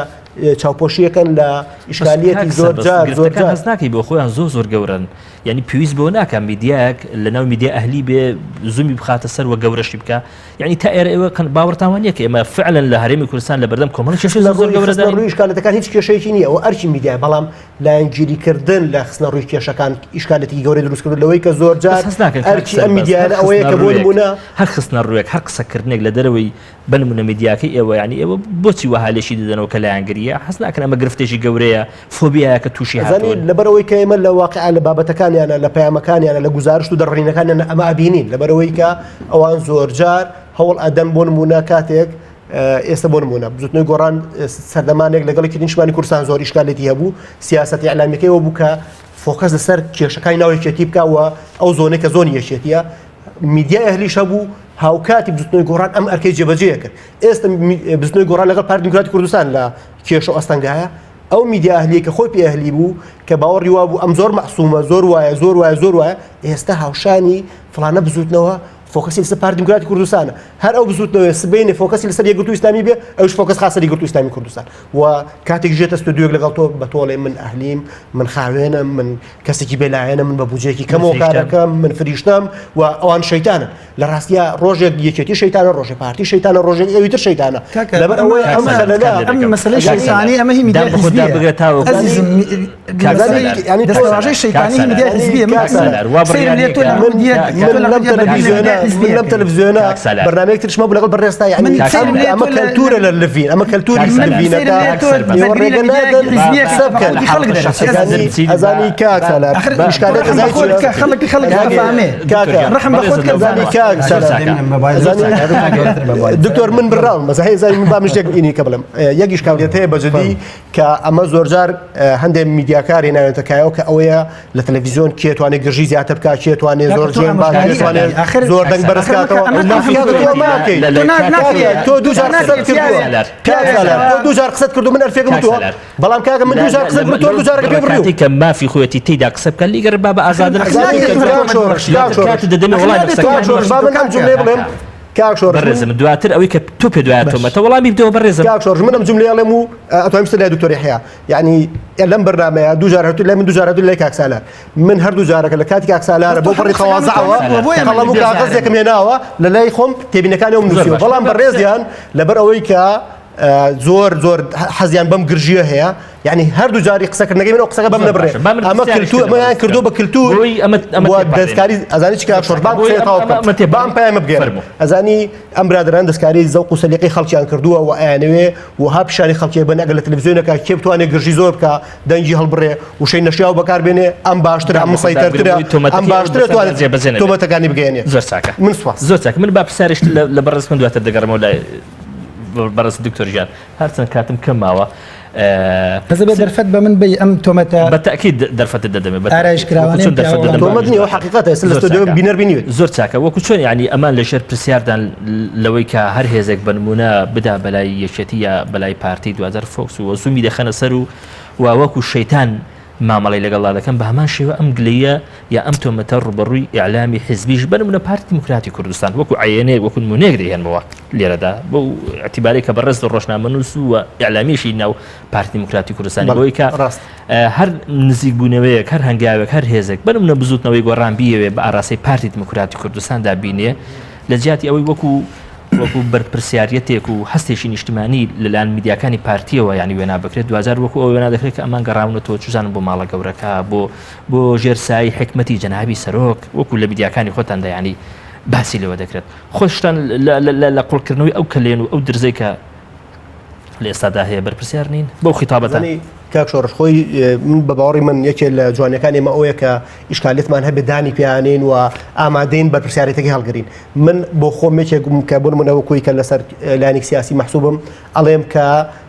چاوپۆشیەکەن لە ئیشکالیەتی زۆر جار زۆر جار هەست ناکەی بۆ خۆیان زۆر زۆر گەورەن یعنی پێویست بۆ ناکە میدیایەک لە ناو میدیا ئەهلی بێ زومی بخاتە سەر وە گەورەشی بکە یعنی تا ئێرە ئێوە کەن باوەڕتان وانە کە ئێمە فعلا لە هەرێمی کوردستان لە بەردەم کۆمەڵی کێشەی لە زۆر زۆر ڕووی گەورەداین خستنەڕووی ئیشکالەتەکان هیچ کێشەیەکی نییە ئەوە ئەرکی میدیایە بەڵام لایەنگیریکردن لە خستنەڕووی کێشەکان ئیشکالێتێکی گەورەی دروست کردووە لەوەی کە زۆر بەس جار هەست ناکەن کاک ئەرکی ئەم سەربەست هەر میدیایانە ئەوەیە کە بۆ خستنەڕووێک نموونە هەر خستنەڕووێک هەر قسەکردنێک لە دەرەوەی بە نموونە میدیاکەی ئێوە یانی ئێوە بۆچی وەها لێشی دەدەنەوە کە لایەنگرییە هەست ناکەن ئەمە گرفتێکی گەورەیە فۆبیایەکە تووشی ئەزانی هاتوون؟ لەبەرئەوەی کە ئێمە لە واقیع لە بابەتەکانیانە لە پەیامەکانیانە لە گوزارشت و دەربڕینەکانیانە ئەمە ئەبینین لەبەرئەوەی کە ئەوان زۆرجار هەوڵ ئەدەن بۆ نموونە کاتێک ئێستا بۆ نموونە بزوتنەوەی گۆڕان سەردەمانێک لەگەڵ یەکێتی نیشتمانی کوردستان زۆر ئیشکالێتی هەبوو سیاسەتی ئیعلامیەکەی ئەوە بوو کە فۆکەس لەسەر کێشەکانی ناو یەکێتی بکا و ئەو زۆنەی کە زۆنی یەکێتیە میدیای ئەهلیش هەبوو هاوکاتی بزوتنەوەی گۆڕان ئەم ئەرکەی جێبەجێ کرد ئێستا بزوتنەوەی گۆڕان لەگەڵ پارتی دیموکراتی کوردستان لە کێشە و ئەستەنگایە ئەو میدیا ئەهلیە کە خۆی پێ ئەهلی بوو کە باوەڕی وا بوو ئەم زۆر مەعسومە زۆر وایە زۆر وایە زۆر وایە ئێستا هاوشانی فڵانە بزوتنەوە فۆکەسی لەسەر پارتی دیموکراتی کوردستانە هەر ئەو بزوتنەوەی سبەینێ فۆکەسی لەسەر یەکگرتوو ئیسلامی بێ ئەوش فۆکەس خاسەر یەکگرتوو ئیسلامی کوردستان و کاتێک ژێتە ستۆدیۆیەک لەگەڵ تۆ بە تۆڵێ من ئەهلیم من خاوێنم من کەسێکی بێلایەنە من بە بودجەیەکی کەمەوە کارەکەم من فریشتەم و ئەوان شەیتانن لە ڕاستیا ڕۆژێک یەکێتی شەیتانە ڕۆژێ پارتی شەیتانە ڕۆژێک ئەوی تر شەیتانە لەبەر ئەوەی ئەم خەلەلە ئەم مەسەلەی شەیتانی ئەمە هی میدیای حیزبیە ئەزیزم یانی دەستەواژەی شەیتانی هی میدیای حیزبیە من سەیرم لێ تۆ لە میدیا من لەم تەلەڤیزیۆنە بەرنامەیەک ترشمە بوو لەگەڵ بەڕێزتا یانی ئەمە کەلتورە لە لڤین ئەمە کەلتوری لڤینەکە ئێوە ڕێگە نادەن قسە بکەن ئەزانی کاک سالار ئیشکالێت ئەزانی چییە؟ خەڵک خەڵک ئەفامێ کاکە ڕەحم بە خۆت کە ئەزانی کاک سالار دکتۆر من بڕاوم بەس هەیە زانی من با من شتێک ئینی کە بڵێم یەک ئیشکالیەت هەیە بە جدی کە ئەمە زۆرجار هەندێک میدیاکار هێناوێتە کایەوە کە ئەوەیە لە تەلەڤیزیۆن کێ توانێت گرژی زیاتر بکات کێ توانێت زۆر جوێن با کێ توانێت زۆر دەنگ بەرز کاتەوە تۆ دوو جار قسەت کردووە تۆ دوو جار قسەت کردو من ئەرفێکم وتووە بەڵام کاکە من دوو جار قسەت کردو تۆ دوو جارەکە پێ بڕیوم کە مافی خۆیەتی تێیدا قسە بکە لیگەر با بە ئازادن کات دەدەمێ وەڵامی قسەکانی با من ئەم جملەیە بڵێم کاک شۆڕش بەڕێزم دواتر ئەوەی کە تۆ پێ دوایە تۆمەتە وەڵامی بدەوە بەڕێزم کاک شۆڕش من ئەم جملەیە ئەڵێم و ئەتوانم بچمە لای دکتۆر یەحیا یعنی لەم بەرنامەیە دوو جار هاتوو لای من دوو جار هاتوو لای کاک سالار من هەردوو جارەکە لە کاتی کاک سالارە بۆ پەڕی تەوازعەوە قەڵەم و کاغەزێکم هێناوە لە لای خۆم تێبینەکانی ئەوم نووسیوە بەڵام بەڕێزیان لەبەر ئەوەی کە زۆر زۆر حەزیان بەم گرژیە هەیە یعنی هەردوو جاری قسەکردنەکەی من ئەو قسەکە بەم نەبڕێ ئەمە کلتور ئەمەیان کردو بە کلتور دەستکاری ئەزانی چی کاک شۆڕش بام قسەیە تەواو بکەم بام پەیامە بگەیەنم ئەزانی ئەم برادەران دەستکاری زەوق و سەلیقەی خەڵکیان کردووە و ئەیانەوێ وەها پیشانی خەڵکی بەن ئەگەر لە تەلەڤیزیۆنەکە کێ بتوانێ گرژی زۆر بکا دەنگی هەڵبڕێ وشەی نەشیاو بەکار بێنێ ئەم باشترە ئەم مسەیتەرترە ئەم باشترە توانێت تۆمەتەکانی بگەیەنێ زۆر چاکە من سوپاس زۆر چاکە من با پرسیارێک لە بەڕێز بکەم دواتر دەگەڕێمەوە لای بەڕێز دکتۆر گیان هەرچەند کاتم کەم ماوە بەس ئەبێ دەرفەت بە من بەی ئەم تۆمەتە بە تەئکید دەرفەتت دەدەمێ بە ئارایش تەئکید وەکو کراوانەی چۆن دەرفەت پیاوە دەدەم بە تۆمەت ئەویش نییە ئەوە دواتر حەقیقەتە ئێستا لە زۆر ستۆدیۆ چاکە بینەر بینیوێت زۆر چاکە وەکو چۆن یعنی ئەمان لەژێر پرسیاردان لەوەی کە هەر هێزێک بە نمونە بدا بەلای یەکێتی یا بەلای پارتی دوجار فۆکس و زوومی دەخەنە سەر و و وەکو شەیتان مامەڵەی لەگەڵدا دەکەن، بە هەمان شێوە ئەم گلەییە یا ئەم تۆمەتە ڕووبەڕووی ئیعلامی حیزبیش، بە نموونە پارتی دیموکراتی کوردستان، وەکوو عەیەنەیەک، وەکوو نموونەیەک دەیهێنمەوە لێرەدا، بەو ئیعتیبارەی کە بەڕێزت ڕۆژنامەنووس و ئیعلامییەکی ناو پارتی دیموکراتی کوردستانی، بەوەی کە هەر نزیکبوونەوەیەک، هەر هەنگاوێک، هەر هێزێک، بە نموونە بزووتنەوەی گۆڕان بیەوێ بە ئاراستەی پارتی دیموکراتی کوردستاندا بینێ، لە جیاتی ئەوەی وەکوو وەکو بەرپرسیاریەتێک و هەستێکی نیشتمانی لەلایەن میدیاکانی پارتیەوە یانی وێنا بکرێت دواجار وەکو ئەوە وێنا دەکرێت کە ئەمان گەڕاونەتەوە چزانم بۆ ماڵە گەورەکە بۆ بۆ ژێر سایەی حکمەتی جەنابی سەرۆک وەکو لە میدیاکانی خۆتاندا یانی باسی لێوە دەکرێت خۆشتان لە قوڵکردنەوەی ئەو کەلێن و ئەو درزەی کە لە ئێستادا هەیە بەرپرسیار نین بەو خیتابەتان. کاک شۆڕش خۆی من بە باوەڕی من یەکێ لە جوانیەکان ئێمە ئەوەیە کە ئیشکالیتمان هەبێ دانی پیانین و ئامادەین بەرپرسیارێتەکەی هەڵگرین من بۆ خۆم یەکێکم کە بۆ نمونە وەکوی کە لەسەر لایەنێک سیاسی مەحسوبم ئەڵێم کە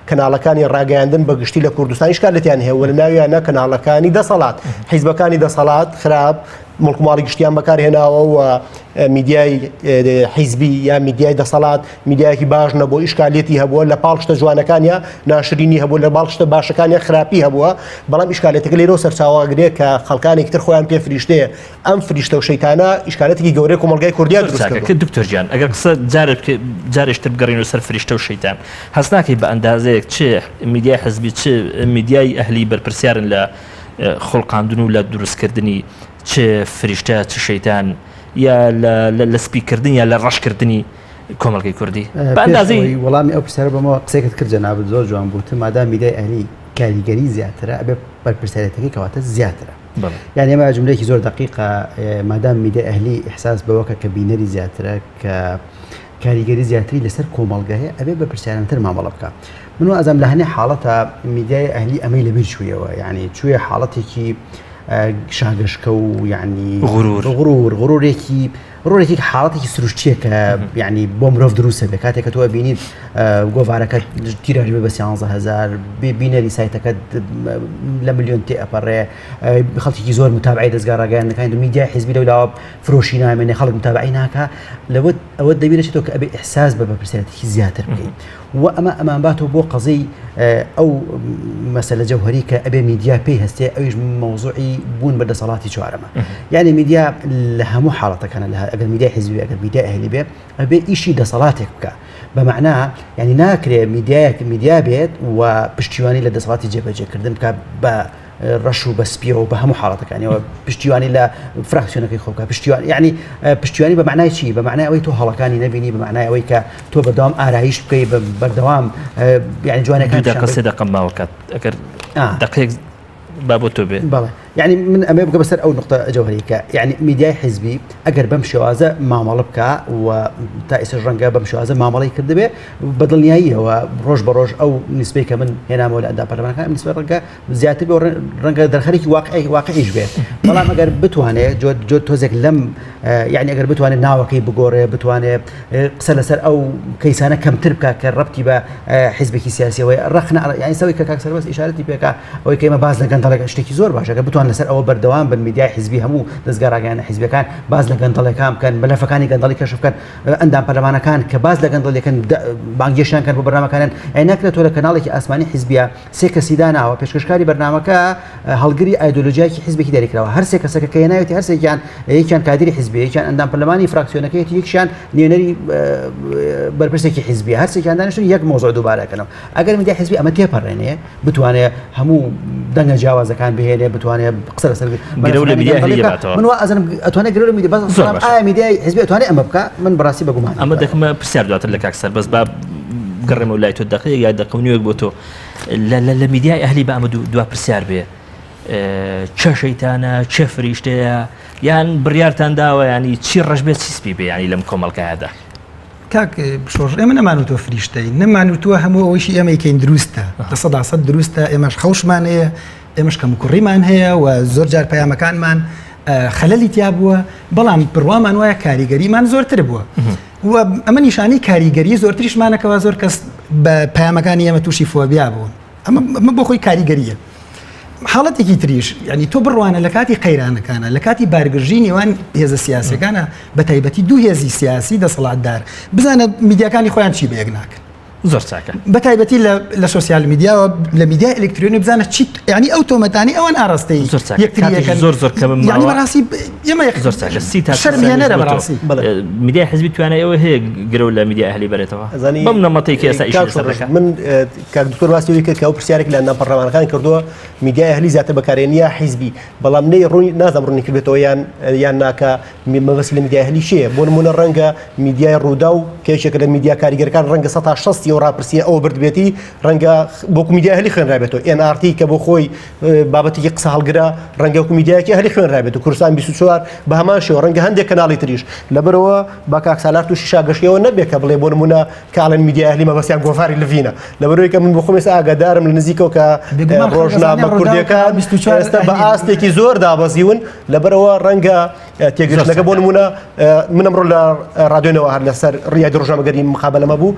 کەناڵەکانی ڕاگەیاندن بە گشتی لە کوردستان ئیشکالێتیان هەیە و لە ناویانە کەناڵەکانی دەسەڵات حیزبەکانی دەسەڵات خراپ موڵک و ماڵی گشتیان بەکارهێناوە و میدیای حیزبی یا میدیای دەسەڵات میدیایەکی باش نەبوو ئیشکالێتی هەبووە لە پاڵ شتە جوانەکانیا ناشرینی هەبوو لە باڵ شتە باشەکانیا خراپی هەبووە بەڵام ئیشکالێتەکە لێرەوە سەرچاوەگرێ کە خەڵکانێکی تر خۆیان پێ فریشتەیە ئەم فریشتە و شەیتانە ئیشکالێتێکی گەورەی کۆمەڵگای کوردیان دروست کردووە. دکتۆر گیان ئەگەر قسە جارێک تر بگەڕێینەوە سەر فریشتە و شەیتان هەست ناکەی بە ئەندازەیەک چ میدیای حزبی چ میدیای ئەهلی بەرپرسیارن لە خوڵقاندن و لە دروستکردنی چ فریشتە چ شەیتان یا لە سپیکردن یا لە ڕەشکردنی کۆمەڵگەی کوردی بە ئەندازەی وەڵامی ئەو پرسیارە بەمەوە قسەیەکت کرد جەنابت زۆر جوان بوو وتم مادام میدیای ئەهلی کاریگەری زیاترە ئەبێ بەرپرسیارێتەکەی کەواتە زیاترە یعنی ئەمە جملەیەکی زۆر دقیقە مادام میدیای ئەهلی ئیحساس بەوەکە کە بینەری زیاترە کە کاریگەری زیاتری لەسەر کۆمەڵگە هەیە ئەبێ بەرپرسیارانەتر مامەڵە بکا من وا ئەزانم لە هەنێ حاڵەتە میدیای ئەهلی ئەمەی لەبیر چوویەوە یعنی چوویە حاڵەتێکی شاگەشکە و یعنی غرور غرور غرورێکی ڕۆڵێکی حاڵەتێکی سروشتیە کە یعنی بۆ مرۆڤ دروستە بێ کاتێک کە تۆ بینیت گۆڤارەکە تیراژ بێ بە 13000 بینەری سایتەکە لە ملیۆن تێ ئەپەڕێ خەڵکێکی زۆر متابعی دەزگا ڕاگەیاندنەکانی میدیای حیزبی لەو لاوە فرۆشی نامێنێ خەڵک متابعی ناکا لەوە ئەوە دەبیرەچێتەوە کە ئەبێ ئیحساس بە بەرپرسیارێتیی زیاتر بکەین و ئەمە ئەمانباتەوە بۆ قەزیی ئەو مەسەلە جەوهەری کە ئەبێ میدیا پێی هەستێ ئەویش مەوزوعی بوون بە دەسەڵاتی چوارەمە یعنی میدیا لە هەموو حاڵەتەکانە لە ئەگەر میدیای حیزبی ئەگەر میدیای ئەهلی بێ ئەبێ ئیشی دەسەڵاتێک بکە بە مەعنا یعنی ناکرێ میدیایەک میدیا بێت و پشتیوانی لە دەسەڵاتی جێبەجێکردن بکە بە ڕەش و بە سپیەوە بە هەموو حاڵەتەکانیەوە پشتیوانی لە فراکسیۆنەکەی خۆ بکە پشتیوان یعنی پشتیوانی بە معنای چی بە معنای ئەوەی تۆ هەڵەکانی نەبینی بە معنای ئەوەی کە تۆ بەردەوام ئارایش بکەی بە بەردەوام یعنی جوانەکان دقە سێ دقە ماوە کات ئەگەر دقەیەک با بۆ تۆ بێ بەڵێ یعنی من ئەمێ بکە بەسەر ئەو نقطە جەوهری کە یعنی میدیای حیزبی ئەگەر بەم شێوازە مامەڵە بکە و تا ئێستا ڕەنگە بەم شێوازە مامەڵەی کردبێ بە دڵنیاییەوە ڕۆژ بە ڕۆژ ئەو نسبەی کە من هێنامەوە لە ئەندام پەرلەمانەکان ئەم نسبە ڕەنگە زیاتر بێ ڕەنگە دەرخەرێکی واقعی واقعیش بێت بەڵام ئەگەر بتوانێت جۆ جۆ تۆزێک لەم یعنی ئەگەر بتوانێت ناوەکەی بگۆڕێ بتوانێت قسە لەسەر ئەو کەیسانە کەمتر بکات کە ڕەبتی بە حیزبێکی سیاسیەوەی ڕەخنە یعنی سەوی کە کاک سەربەست ئیشارەتی پێکا ئەوەی کە ئێمە باس لە گەندەڵێک شتێکی زۆر باشە کە بتوان لەسەر ئەوە بەردەوام بن میدیای حیزبی هەموو دەزگا ڕاگەیاندنە حیزبیەکان باس لە گەندەڵیەکان بکەن، مەلەفەکانی گەندەڵی کەشف بکەن، ئەندام پەرلەمانەکان کە باس لە گەندەڵیەکەن بانگێشیان کەن بۆ بەرنامەکانیان. ئەی ناکرێت تۆ لە کەناڵێکی ئاسمانی حیزبیە سێ کەسی داناوە پێشکەشکاری بەرنامەکە هەڵگری ئایدۆلۆژیایەکی حیزبێکی دیاریکراوە، هەر سێ کەسەکە کە هێناوێتی هەرسێکیان یەکیان کادری حیزبیە، یەکیان ئەندام پەرلەمانی فراکسیۆنەکەیەتی، یەکیان نوێنەری بەرپرسێکی حیزبیە، هەرسێکیان دانیشتون یەک مەوزوع دووبارە ئەکەنەوە. ئەگەر میدیای حیزبی ئەمە تێپەڕێنێ بتوانێ هەموو دەنگە جیاوازەکان بهێنێ بتوانێ قسە لەسەر گرەو لە میدیای ئەهلی باتەوە من وا ئەزانم ئەتوانێ گرەو لە میدیا بەس زۆر باشە. ئایا میدیای حیزبی ئەتوانێ ئەمە بکا من بەڕاستی بەگومان ئەمە دەکەمە پرسیار دواتر لە کاک سەربەست با گەڕێمەوە لای تۆ دەقەیەک یا دەقە و نیوێک بۆ تۆ لە لە لە میدیای ئەهلی با ئەمە دوا پرسیار بێ چه شەیتانە چه فریشتەیە یان بڕیارتان داوە ینی چی ڕەش بێت چی سپی بێ ینی لەم کۆمەڵگایەدا کاک شۆڕش ئێمە نەمانوتووە فریشتەین، نەمانوتووە هەموو ئەوەیشی ئێمەی کەین دروستە، 100% دروستە، ئێمەش خەوشمان هەیە، ئێمەش کەموکوڕیمان هەیە و زۆر جار پەیامەکانمان خەلەلی تیا بووە، بەڵام بڕوامان وایە کاریگەریمان زۆرتر بووە. و ئەمە نیشانەی کاریگەری زۆرتریشمانەکەەوە زۆر کەس بە پەیامەکانی ئێمە تووشی فۆبیا بوون. ئەمە بۆ خۆی کاریگەریە. حاڵەتێکی تریش یعنی تۆ بڕوانە لە کاتی قەیرانەکانە لە کاتی بارگرژی نێوان هێزە سیاسەکانە بە تایبەتی دوو هێزی سیاسی دەسەڵاتدار بزانە میدیاکانی خۆیان چی بەیەک ناکەن زۆر چاکە بە تایبەتی لە سۆسیال میدیاوە لە میدیای ئەلکترۆنی بزانە چی ینی ئەو تۆمەتانی ئەوان ئاراستەی زۆر چاکە یەکتری زۆر زۆر کەم یعنی بەڕاستی ئێمە زۆر چاکە سی تا شەرمێنەرە بەڕاستی میدیای حزبی توانای ئەوە هەیە گرەو لە میدیای ئەهلی بەرێتەوە بەم نەمەتەی کە ئێستا ئیشی لەسەر دەکات من کاک دکتۆر باسی ئەوەی کرد کە ئەو پرسیارێک لە ئەندام پەرلەمانەکان کردووە میدیای ئەهلی زیاتر بەکارێنی یا حیزبی بەڵام نەی ڕوونی نازانم ڕوونی کردبێتەوە یان یان ناکە مەبەستی لە میدیای ئەهلی چییە بۆ نموونە ڕەنگە میدیای ڕووداو کە یەکێکە لە میدیا کاریگەرەکان ڕەنگە سەتا شەستی ئەو ڕاپرسیە ئەوە بردبێتی ڕەنگە وەکو میدیای ئەهلی خوێنرابێتەوە ئێن ئاڕ تی کە بۆ خۆی بابەتێکی قسە هەڵگرە ڕەنگە وەکو میدیایەکی ئەهلی خوێنرابێت و کوردستان 24 بە هەمان شێوە ڕەنگە هەندێک کەناڵی تریش لەبەرەوە با کاک سالار تووشی شاگەشیەوە نەبێت کە بڵێ بۆ نموونە کە ئەڵێن میدیای ئەهلی مەبەستیان گۆڤاری لڤینە لەبەرەوەی کە من بۆ خۆم ئێستا ئاگادارم لە نزیکەوە کە ڕۆژنامە کوردیەکان ئێستا بە ئاستێکی زۆر دابەزیون لەبەرەوە ڕەنگە تێگەشتنەکە بۆ نمونە من ئەمڕۆ لە ڕادیۆنەوە هەر لەسەر ڕیادی ڕۆژنامەگەری مقابلەمە بوو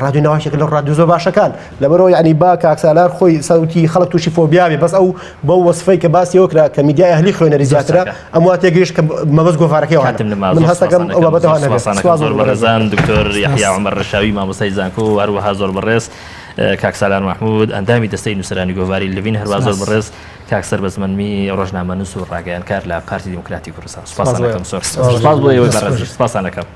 ڕادیۆ نەواشێک لە ڕادیۆ زۆر باشەکان لەبەرەوە یعنی با کاک سالار خۆی سەوتی خەڵک تووشی فۆبیا بێ بەس ئەو بەو وەسفەی کە باسی ئەوە کرا کە میدیای ئەهلی خوێنەری زیاترە ئەم وا تێگەیشت کە مەبەست گۆڤارەکەی وانە. کاتم نەما من زۆر هەستەکەم ئەو سپاسانەکەم بابەتە زۆر وا نەبێت. سپاسانەکەم سپاس زۆر زۆر بەڕێزان. بەڕێزان دکتۆر یەحیا عومەر ڕەشاوی مامۆستای زانکۆ و هەروەها زۆر بەڕێز کاک سالار مەحمود ئەندامی دەستەی نووسەرانی گۆڤاری لڤین هەروەها زۆر سپاس. بەڕێز کاک سەربەست مەنمی ڕۆژنامەنووس و ڕاگەیاندکار لە پارتی دیموکراتی کوردستان سپاس بۆ سپاسانەکەم ئێوە. زۆر سپاس سپاس بۆ ئێوەی دەست بەڕێزیش خۆش. سپاسانەکەم.